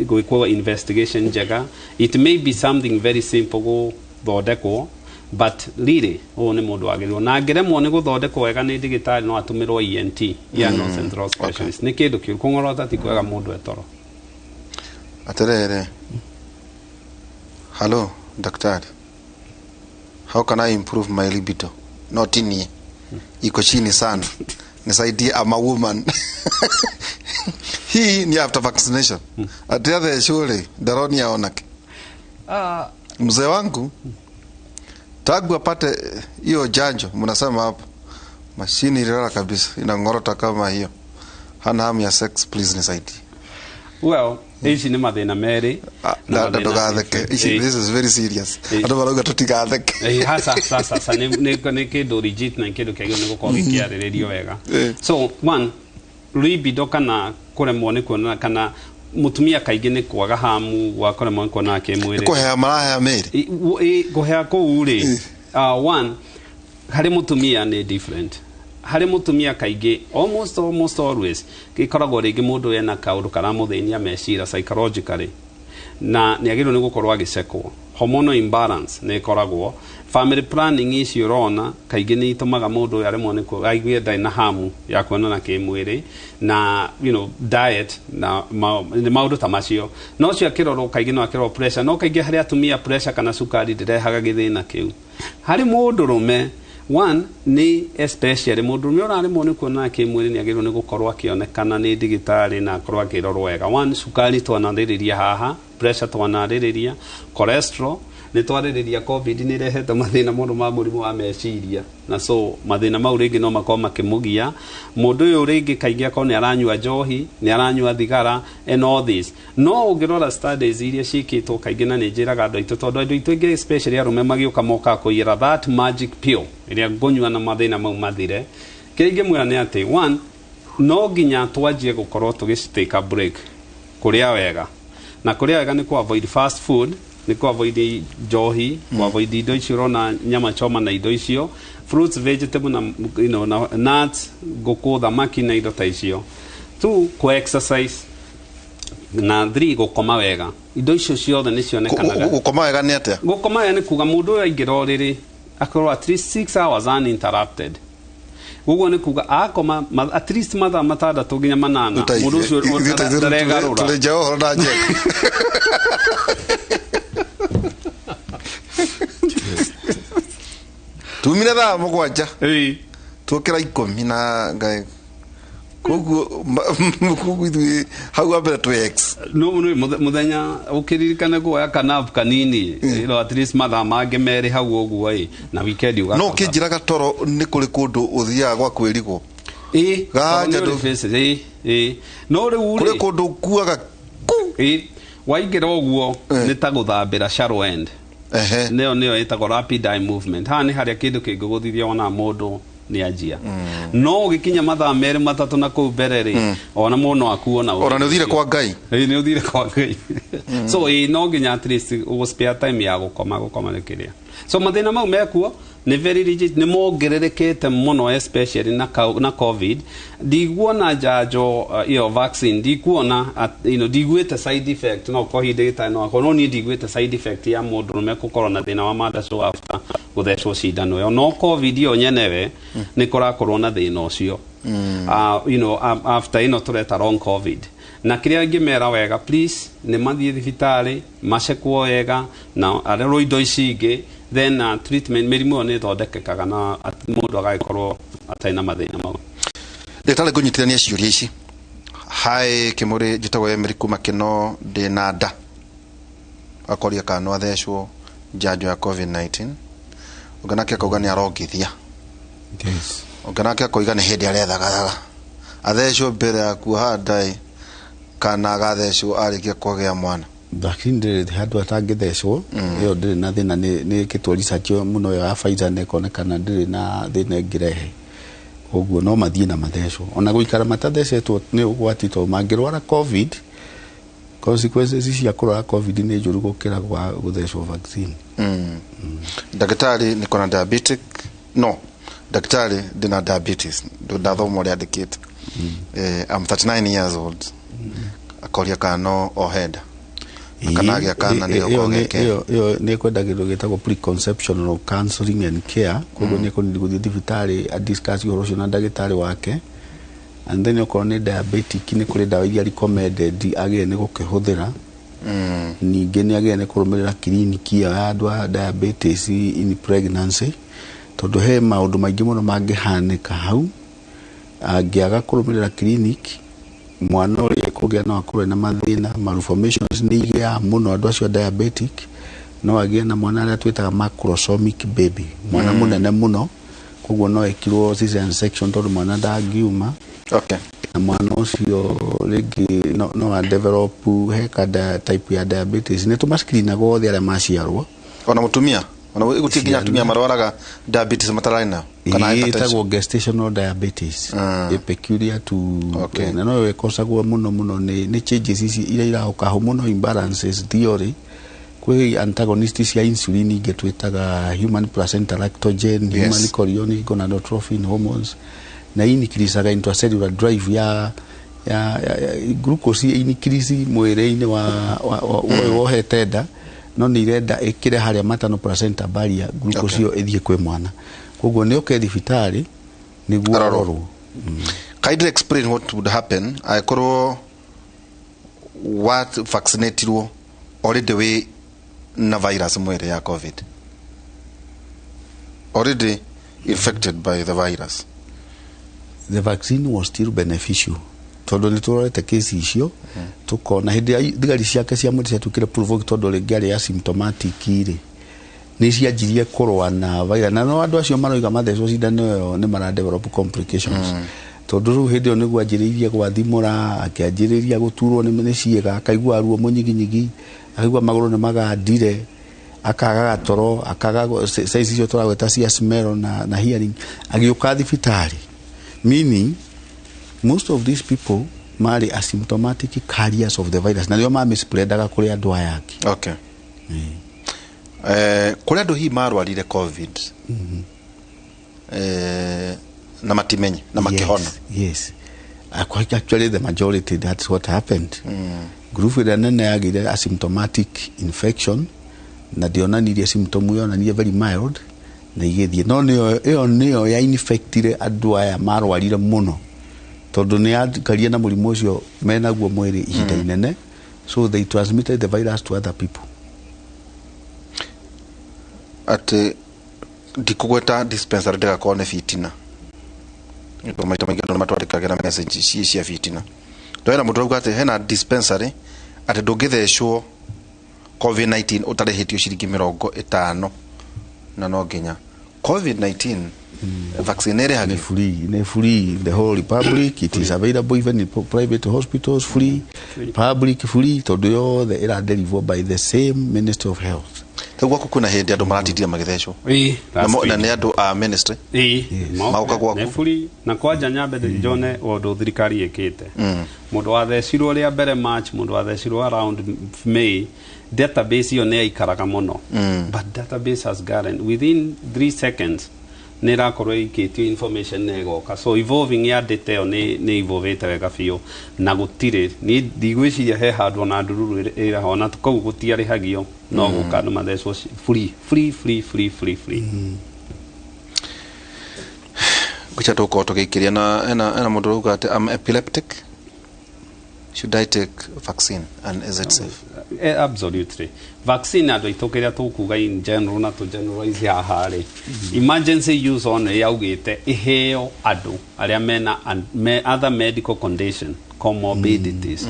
gwĩkwo investigation njega. It may be something very simple gũthondekwo, but really ũyũ nĩ mũndũ wagĩrĩirwo, na angĩremwo nĩ gũthondekwo wega nĩ ndagĩtarĩ, no atũmĩrwo ENT, ear, nose and throat specialist. Nĩ kĩndũ kĩũru kũng'orota, ti kwega mũndũ etoro. Atĩrĩrĩ, hello daktari, how can I improve my libido? No tinie iko chini sana, nisaidie, I'm a woman. Hii ni after vaccination. Ati athecwo rĩ, ndaronia onake mzee wangu tangu apate hiyo janjo mnasema hapo, mashini ililala kabisa, inang'orota kama hiyo, hana hamu ya sex. Please nisaidie. Well, ici nĩ mathĩna merĩ. Na mathĩna Ndũgatheke ici. This is very serious. Andũ marauga tũtigatheke. Hasa sasa sasa nĩ kĩndũ legit na nĩ kĩndũ kĩagĩrĩirwo nĩ gũkorwo gĩkĩarĩrĩrio wega. So one, libido kana kũremwo nĩ kuonana, kana mũtumia kaingĩ nĩ kwaga hamu gwa kũremwo nĩ kuonana kĩmwĩrĩ. Kũhea marahea mĩrĩ. Kũhea kũu rĩ, one, harĩ mũtumia nĩ different. Harĩ mũtumia kaingĩ almost always gĩkoragwo rĩngĩ mũndũ ena kaũndũ karamũthĩnia meciria, psychologically, na nĩ agĩrĩirwo nĩ gũkorwo agĩcekwo. Hormonal imbalance nĩ ĩkoragwo. Family planning ici ũrona kaingĩ nĩ itũmaga mũndũ ũyũ aremwo nĩ aigue ndarĩ na hamu ya kuonana kĩmwĩrĩ, na diet na nĩ maũndũ ta macio. No ũcio akĩrorwo kaingĩ no akĩrorwo pressure, no kaingĩ harĩ atumia pressure kana cukari ndĩrehaga gĩthĩna kĩu. Harĩ mũndũrũme, one, nĩ especially mũndũrũme ũraremwo nĩ kuonana kĩmwĩrĩ nĩ agĩrĩirwo nĩ gũkorwo akĩonekana nĩ ndagĩtarĩ na akorwo akĩrorwo wega. One, cukari twanarĩrĩria haha, pressure twanarĩrĩria, cholesterol nĩ twarĩrĩria. COVID nĩ ĩrehete mathĩna mũno ma mũrimũ wa meciria, na so mathĩna mau rĩngĩ no makorwo makĩmũgia mũndũ ũyũ. Rĩngĩ kaingĩ akorwo nĩ aranyua njohi, nĩ aranyua thigara and all this. No ũngĩrora studies iria ciĩkĩtwo kaingĩ, na nĩ njĩraga andũ aitũ, tondũ andũ aitũ aingĩ especially arũme magĩũka mokaga kũiyĩra that magic pill ĩrĩa ngũnyua na mathĩna mau mathire. Kĩrĩa ingĩmwĩra nĩ atĩ one, no nginya twanjie gũkorwo tũgĩ take a break kũrĩa wega, na kũrĩa wega nĩ kũ avoid fast food. Nĩ kũ avoid njohi, kũ avoid indo icio ũrona, nyama choma na indo icio, fruits, vegetable na, na nuts, ngũkũ, thamaki na indo ta icio. Two, kũ exercise, na three, gũkoma wega. Indo icio ciothe nĩ cionekanaga. Gũkoma wega nĩ atĩa? Gũkoma wega nĩ kuga mũndũ ũyũ aingĩra ũrĩrĩ akorwo at least 6 hours uninterrupted. Ũguo nĩ kuga akoma at least mathaa 6 nginya 8, mũndũ ũcio ndaregarũra. Tũrĩ nja ũhoro na njeka. Tumire thaa 7, tuokĩra 10 na ngai, koguo ithuĩ hau wa mbere twĩ x. No no muthenya ũkĩririkane kuoya kanap kanini, at least mathaa mangĩ 2 hau ũguo ĩ, na weekend No ũgacoka. ũkĩnjĩraga toro nĩ kũrĩ kũndũ ũthiaga gwa kwĩrigwo. Ĩ. Ganja. Tondũ nĩ ũrĩ faces, ĩ ĩ, no rĩu kũrĩ rĩ kũndũ ũkuaga ku. Ĩ, waingĩra ũguo nĩ ta gũthambĩra shallow end. Nĩyo ĩtagwo rapid eye movement. Haha nĩ harĩa kĩndũ kĩngĩgũthithia wona mũndũ nĩ anjia, no ũgĩkinya mathaa 2 3 na kũu mbere rĩ, ona mũndũ no akuo na Ona nĩ ũthire kwa Ngai. Ĩ, nĩ ũthire kwa Ngai. So ĩ, no nginya at least ũgũ spare time ya gũkoma. Gũkoma nĩ kĩrĩa. So mathĩna mau mekuo nĩ very legit, nĩ mongererekete mũno, especially na COVID. Ndiguona njanjo ĩyo vaccine, ndikuona ndiguĩte side effect. No ko hindĩ gĩtarĩ no akorwo, no niĩ ndiguĩte side effect ya mũndũrũme gũkorwo na thĩna wa mandaco after gũthecwo cindano ĩyo. No COVID ĩyo nyenewe nĩ kũrakorwo na thĩna ũcio, after ĩno tũreta long COVID. Na kĩrĩa ingĩmera wega, please, nĩ mathiĩ thibitarĩ macekwo wega na arerwo indo ici ingĩ, then treatment, mĩrimũ ĩyo nĩ ĩthondekekaga na mũndũ agagĩkorwo atarĩ na mathĩna mau. Ndagĩtarĩ, ngũnyitithania ciũria ici. Hi Kĩmũrĩ, njĩtagwo Emily kuma Kĩno, ndĩ na nda. Akoria kana no athecwo njanjo ya COVID-19. Ũngĩ nake akauga nĩ arongithia. Ũngĩ nake akoiga nĩ hĩndĩ arethagayaga, athecwo mbere ya kuoha nda ĩ, kana agathecwo arĩkia kũgĩa mwana? Vaccine ndĩrĩ handũ atangĩthecwo. Ĩyo ndĩrĩ na thĩna. Nĩ ĩkĩtwo research ĩyo mũno, ĩyo ya Pfizer, na ĩkonekana ndĩrĩ na thĩna ĩngĩrehe. Koguo no mathiĩ na mathecwo. Ona gũikara matathecetwo nĩ ũgwati, tondũ mangĩrwara COVID, consequences cia kũrwara COVID nĩ njũru gũkĩra gwa gũthecwo vaccine. Ndagĩtarĩ, niko na diabetic, no ndagĩtarĩ, ndĩna diabetes. Ndathoma ũrĩa andĩkĩte. I'm 39 years old. Akoria kana no ohe nda na kana agĩa kana nĩ Ĩyo geke. Ĩyo nĩ kwenda kĩndũ gĩtagwo preconceptional counseling and care. Koguo nĩ ekũnidi gũthiĩ thibitarĩ a discuss ũhoro ũcio na ndagĩtarĩ wake. And then okorwo nĩ diabetic, nĩ kũrĩ ndawa iria recommended agĩrĩire nĩ gũkĩhũthĩra. Ningĩ nĩ agĩrĩire nĩ kũrũmĩrĩra kiriniki ĩyo ya andũ a diabetes in pregnancy, tondũ he maũndũ maingĩ mũno mangĩhanĩka hau angĩaga kũrũmĩrĩra clinic. Mwana ũrĩa ekũgĩa no akorwo na mathĩna. Malformations nĩ igĩaga mũno andũ acio a diabetic. No agĩe na mwana arĩa twĩtaga macrosomic baby, mwana mũnene mũno, koguo no ekirwo cesarean section tondũ mwana ndangiuma. Na mwana ũcio rĩngĩ no a develop he ka type ya diabetes. Nĩ tũmascreenaga othe arĩa maciarwo. Ona mũtumia, ona gũtirĩ nginya atumia marwaraga diabetes matararĩ nayo kana Ĩĩ, hypertension? Ĩtagwo gestational diabetes. Ĩ peculiar to na no ĩkosagwo mũno mũno nĩ changes ici iria iraũka, hormonal imbalances theory. Kwĩ antagonist cia insulin ingĩ twĩtaga human placenta lactogen, human chorionic gonadotrophin hormones, na increasaga intracellular drive ya glucose, increase mwĩrĩ-inĩ wa ũyũ wohete nda, no nĩ irenda ĩkĩre harĩa maternal placenta barrier, glucose ĩyo ĩthiĩ kwĩ mwana. Koguo nĩ oke thibitarĩ nĩguo Arorwo. arorwo. Kindly explain what would happen angĩkorwo what vaccinatirwo already wĩ na virus mwĩrĩ ya COVID, already infected by the virus. The vaccine was still beneficial, tondũ nĩ tũrorete kesi icio, tũkona hĩndĩ ĩrĩa thigari ciake cia mwĩrĩ ciatuĩkire provoked, tondũ rĩngĩ arĩ asymptomatic rĩ, nĩ cianjirie kũrũa na virus. Na no andũ acio maroiga mathecwo cindano ĩyo nĩ mara develop complications, tondũ rĩu hĩndĩ ĩyo nĩguo anjĩrĩirie gwathimũra, akĩanjĩrĩria gũturwo nĩ ciĩga, akaigua ruo mũnyiginyigi, akaigua magũrũ nĩ magandire, akaga gatoro, akaga size icio tũragweta cia smell na hearing, agĩũka thibitarĩ. Meaning most of these people marĩ asymptomatic carriers of the virus, na nĩo mamispreadaga kũrĩ andũ aya angĩ. Kũrĩ andũ hihi marwarire COVID na matimenye na makĩhona? Yes. Actually, the majority, that's what happened. Group ĩrĩa nene yagĩire asymptomatic infection na ndĩonanirie symptom, yonanirie very mild na igĩthiĩ, no nĩyo ĩyo nĩyo ya infectire andũ aya marwarire mũno, tondũ nĩ yakarie na mũrimũ ũcio menaguo mwĩrĩ ihinda inene, so they transmitted the virus to other people. Atĩ ndikũgweta dispensary ndĩgakorwo nĩ fitina. Nĩ maita maingĩ andũ nĩ matwandĩkagĩra message ciĩ cia fitina. Ndona mũndũ auga atĩ hena dispensary atĩ ndũngĩthecwo COVID-19 ũtarĩhĩtio ciringi 50, na no nginya COVID-19 vaccine Nĩ ĩrĩhagio? Free, nĩ free in the whole republic. It is available even in private hospitals, free. Free. Public free, tondũ yothe ĩradeliverwo by the same Ministry of Health. Rĩu gwaku kwĩna hĩndĩ andũ maratindire magĩthecwo? Ĩĩ. Na nĩ andũ a ministry? Ĩĩ. Magoka gwaku? Nĩ free, na kwanja nyambe njone ũndũ thirikari ĩkĩte. Mũndũ wathecirwo rĩa mbere March, mũndũ wathecirwo around May, database ĩyo nĩ yaikaraga mũno, but database has gotten within 3 seconds nĩ ĩrakorwo ĩikĩtio information na ĩgoka. So evolving ya data ĩyo nĩ evolvĩte wega biũ, na gũtirĩ, niĩ ndigwĩciria he handũ ona ndururu ĩraha ona kũu gũtiarĩhagio, no gũka andũ mathecwo free, free, free, free, free, free. Ngwĩciria tũgũkorwo tũgĩikĩria na ena mũndũ ũrauga atĩ, "I'm epileptic, should I take vaccine and is it safe?" Absolutely. Vaccine, andũ aitũ, kĩrĩa tũkuga in general na tũ generalize haha rĩ, emergency use only yaugĩte ĩheo andũ arĩa mena other medical condition, comorbidities,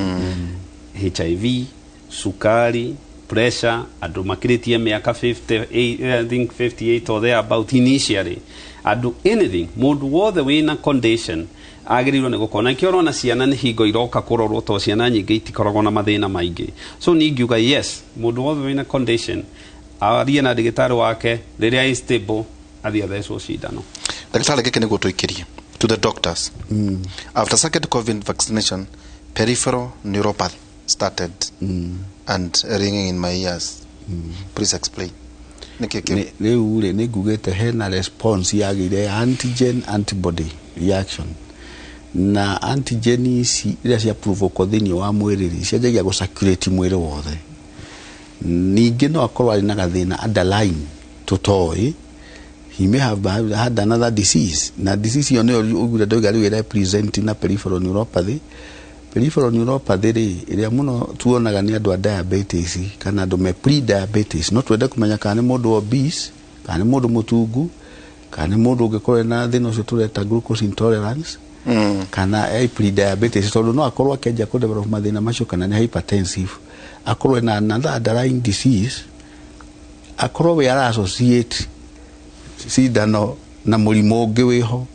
HIV, sukari, pressure, andũ makĩrĩtie mĩaka 50, I think 58 or thereabout initially, andũ anything, mũndũ wothe wĩna condition agĩrĩirwo nĩ gũkorwo na ikĩo. Ũrona ciana nĩ hingo iroka kũrorwo, tondũ ciana nyingĩ itikoragwo na mathĩna maingĩ. So niĩ ingiuga yes, mũndũ wothe wĩna condition arie na ndagĩtarĩ wake, rĩrĩa ĩ stable athiĩ athecwo cindano. Ndagĩtarĩ, gĩkĩ nĩguo tũikĩrie to the doctors. After second COVID vaccination, peripheral neuropathy started and ringing in my ears. Please explain nĩkĩ kĩu. Rĩu rĩ, nĩ ngugĩte hena response yagĩire ya antigen antibody reaction, na antigen ici rĩrĩa cia provoke thĩinĩ wa mwĩrĩ rĩ, cianjagia gũ circulate mwĩrĩ wothe. Ningĩ no akorwo arĩ na gathĩna underlying tũtoĩ. He may have had another disease, na disease ĩyo nĩyo ũguo ndoiga rĩu ĩrepresent na peripheral neuropathy. Peripheral neuropathy rĩ, ĩrĩa mũno tuonaga nĩ andũ a diabetes kana andũ me pre-diabetes. No twende kũmenya kana nĩ mũndũ obese, kana nĩ mũndũ mũtungu, kana nĩ mũndũ ũngĩkorwo na thĩna ũcio tũreta glucose intolerance, kana e pre-diabetes, tondũ no akorwo akĩanjia kũ develop mathĩna macio, kana nĩ hypertensive, akorwo na another underlying disease, akorwo we ara associate cindano na mũrimũ ũngĩ wĩho,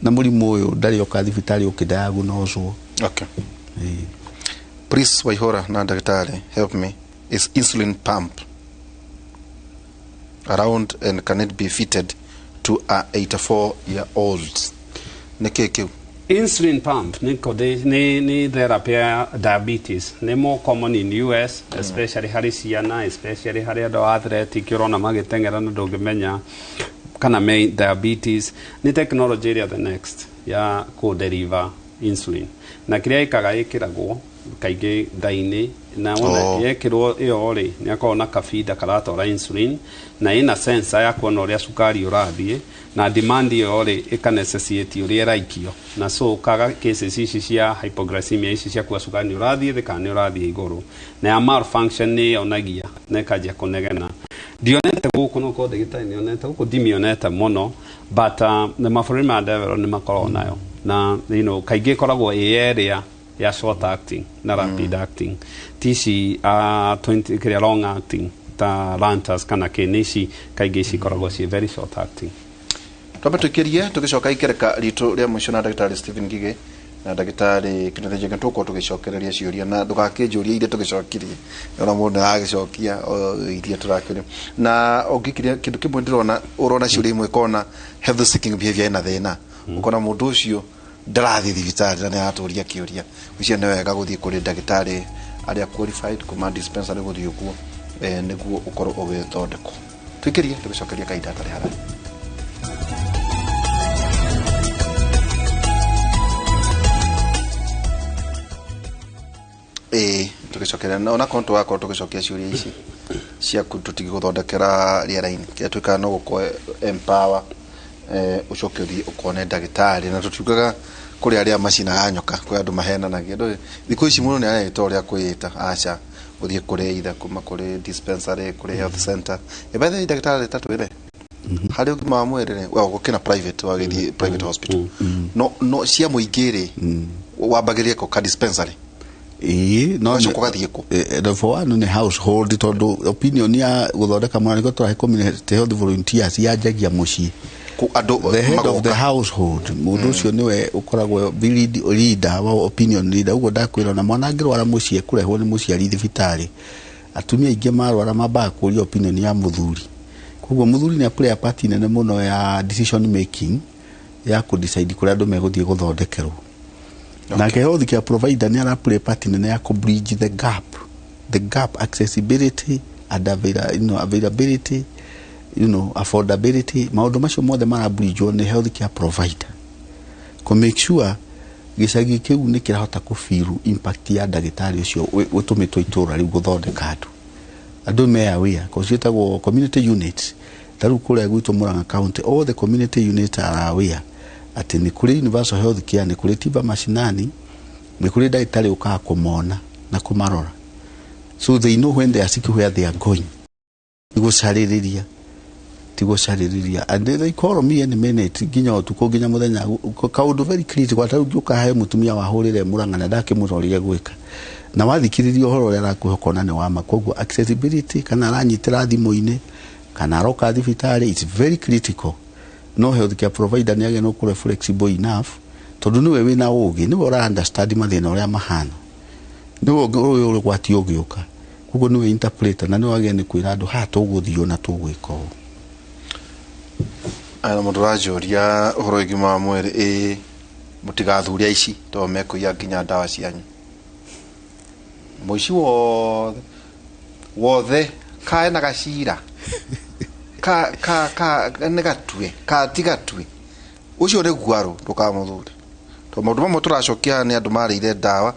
na mũrimũ ũyũ ndarĩ oka thibitarĩ ũkĩdiagnoswo. Okay. Please, Waihora na ndagĩtarĩ, help me. Is insulin pump around and can it be fitted to a 84-year-old? Nĩkĩ kĩu? Insulin pump nĩ therapy ya diabetes, nĩ more common in US, especially harĩ ciana, especially harĩ andũ athletic ũrona magĩteng'era na ndũngĩmenya kana me diabetes. Nĩ technology ĩrĩa the next ya kũ deliver insulin, na kĩrĩa ĩkaga, ĩkĩragwo kaingĩ nda-inĩ na wona yekĩrwo ĩyo rĩ, nĩ akoragwo na kabinda karatwara insulin, na ĩna sensor ya kuona ũrĩa cukari ũrathiĩ, na demand ĩyo rĩ ĩka necessitate ũrĩa ĩraikio, na so kaga cases ici cia hypoglycemia, ici cia kuga cukari nĩ ũrathiĩ thĩ kana nĩ ũrathiĩ igũrũ, na ya malfunction nĩ yonagia na ĩkanjia kũnegena. Ndionete gũkũ, no korwo ndagĩtarĩ nĩonete gũkũ, ndimĩonete mũno, but na mabũrũri ma develop nĩ makoragwo nayo, na kaingĩ ĩkoragwo ĩ area ya short acting na rapid acting, ti ici 20 kĩrĩa long acting ta Lantus kana kĩ, nĩ ici kaingĩ ici ikoragwo ciĩ very short acting. Twambe tũikĩrie, tũgĩcoka ikereka ritũ rĩa mũico na ndagĩtarĩ Stephen Ngigĩ na ndagĩtarĩ Kenneth Njenga, tũgũkorwo tũgĩcokereria ciũria, na ndũgakĩnjũrie iria tũgĩcokirie, ona mũndũ nĩaragĩcokia o iria tũrakĩũria. Na ũngĩkiria kĩndũ kĩmwe ndĩrona, ũrona ciũria imwe kona health seeking behavior ĩna thĩna, ũkona mũndũ ũcio ndarathiĩ thibitarĩ na nĩaratũria kĩũria. Gwĩciria nĩ wega gũthiĩ kũrĩ ndagĩtarĩ. Arĩa qualified kuma dispensary gũthiĩ ũguo, nĩguo ũkorwo ũgĩthondekwo. Twikĩrie tũgĩcokeria kahinda hatarĩ haraya. Ĩĩ, tũgĩcokeria na onakorwo tũgakorwo tũgĩcokia ciũria ici ciaku, tũtingĩgũthondekera rĩera-inĩ. Kĩrĩa twĩkaga no gũkũ empower, ũcoke ũthiĩ ũkone ndagĩtarĩ. Na tũtiugaga kũrĩ arĩa macinaga nyoka, kwĩ andũ mahenanagia. Ndũĩ thikũ ici mũndũ nĩ areta ũrĩa kwĩĩta, aca ũthiĩ kũrĩ either kuma kũrĩ dispensary, kũrĩ health center. By the way, ndagĩtarĩ, ta twĩre harĩ ũgima wa mwĩrĩ rĩ, well, gũkĩna private, wagĩthiĩ private hospital, no cia mũingĩ rĩ, wambagĩrie kũ? Ka dispensary? Ĩĩ, no. Ũgacoka ũgathiĩ kũ? For one nĩ household, tondũ opinion ya gũthondeka mwana, nĩkĩo tũrahe community health volunteers, yanjagia mũciĩ. Andũ The head of the magoka. household, mũndũ ũcio nĩwe ũkoragwo leader wa opinion leader. Ũguo ndakwĩra, ona mwana angĩrwara mũciĩ, ekũrehwo nĩ mũciari thibitarĩ. Atumia aingĩ marwara mambaga kũria opinion ya mũthuri. Koguo mũthuri nĩ play a part nene mũno ya decision making, ya kũ decide kũrĩa andũ megũthiĩ gũthondekerwo. Nake health care provider nĩ ara play part nene ya kũ bridge the gap, accessibility and availability, affordability. Maũndũ macio mothe marabridgewo nĩ health care provider kũ make sure gĩcagi kĩu nĩ kĩrahota kũ feel impact ya ndagĩtarĩ ũcio ũtũmĩtwo itũũra rĩu gũthondeka andũ. Andũ me aware ko ciĩtagwo community units. Ta rĩu kũrĩa gwitũ Murang'a County, all the community units are aware atĩ nĩ kũrĩ universal health care, nĩ kũrĩ tiba mashinani, nĩ kũrĩ ndagĩtarĩ ũkaga kũmona na kũmarora. So they know when they are sick where they are going. Gũcarĩrĩria ti gũcarĩrĩria, and they call me any minute, nginya ũtukũ, nginya mũthenya. Kaũndũ very critical, ta rĩu ngĩũka he mũtumia wahũrĩre Murang'a na ndakĩmũrorire gwĩka, na wathikĩrĩria ũhoro ũrĩa arakũhe ũkona nĩ wama. Koguo accessibility, kana aranyitĩra thimũ-inĩ kana aroka thibitarĩ, it's very critical. No health care provider nĩ agĩrĩirwo gũkorwo flexible enough, tondũ nĩwe wĩna ũgĩ, nĩwe ũra understand mathĩna ũrĩa mahana, nĩwe ũyũ ũgwati ũgĩũka. Koguo nĩwe interpreter na nĩwe wagĩrĩirwo nĩ kwĩra andũ haha tũgũthiĩ na tũgwĩka ũũ. Aya, mũndũ ũranjũria ũhoro wĩgiĩ ũgima wa mwĩrĩ, ĩ mũtigathure aici tondũ mekũiya nginya ndawa cianyu. Mũici wothe wothe kaena gacira ka ka ka nĩ gatue ka ti gatue, ũcio nĩ guarũ, ndũkamũthure, tondũ maũndũ mamwe tũracokia haha nĩ andũ marĩire ndawa.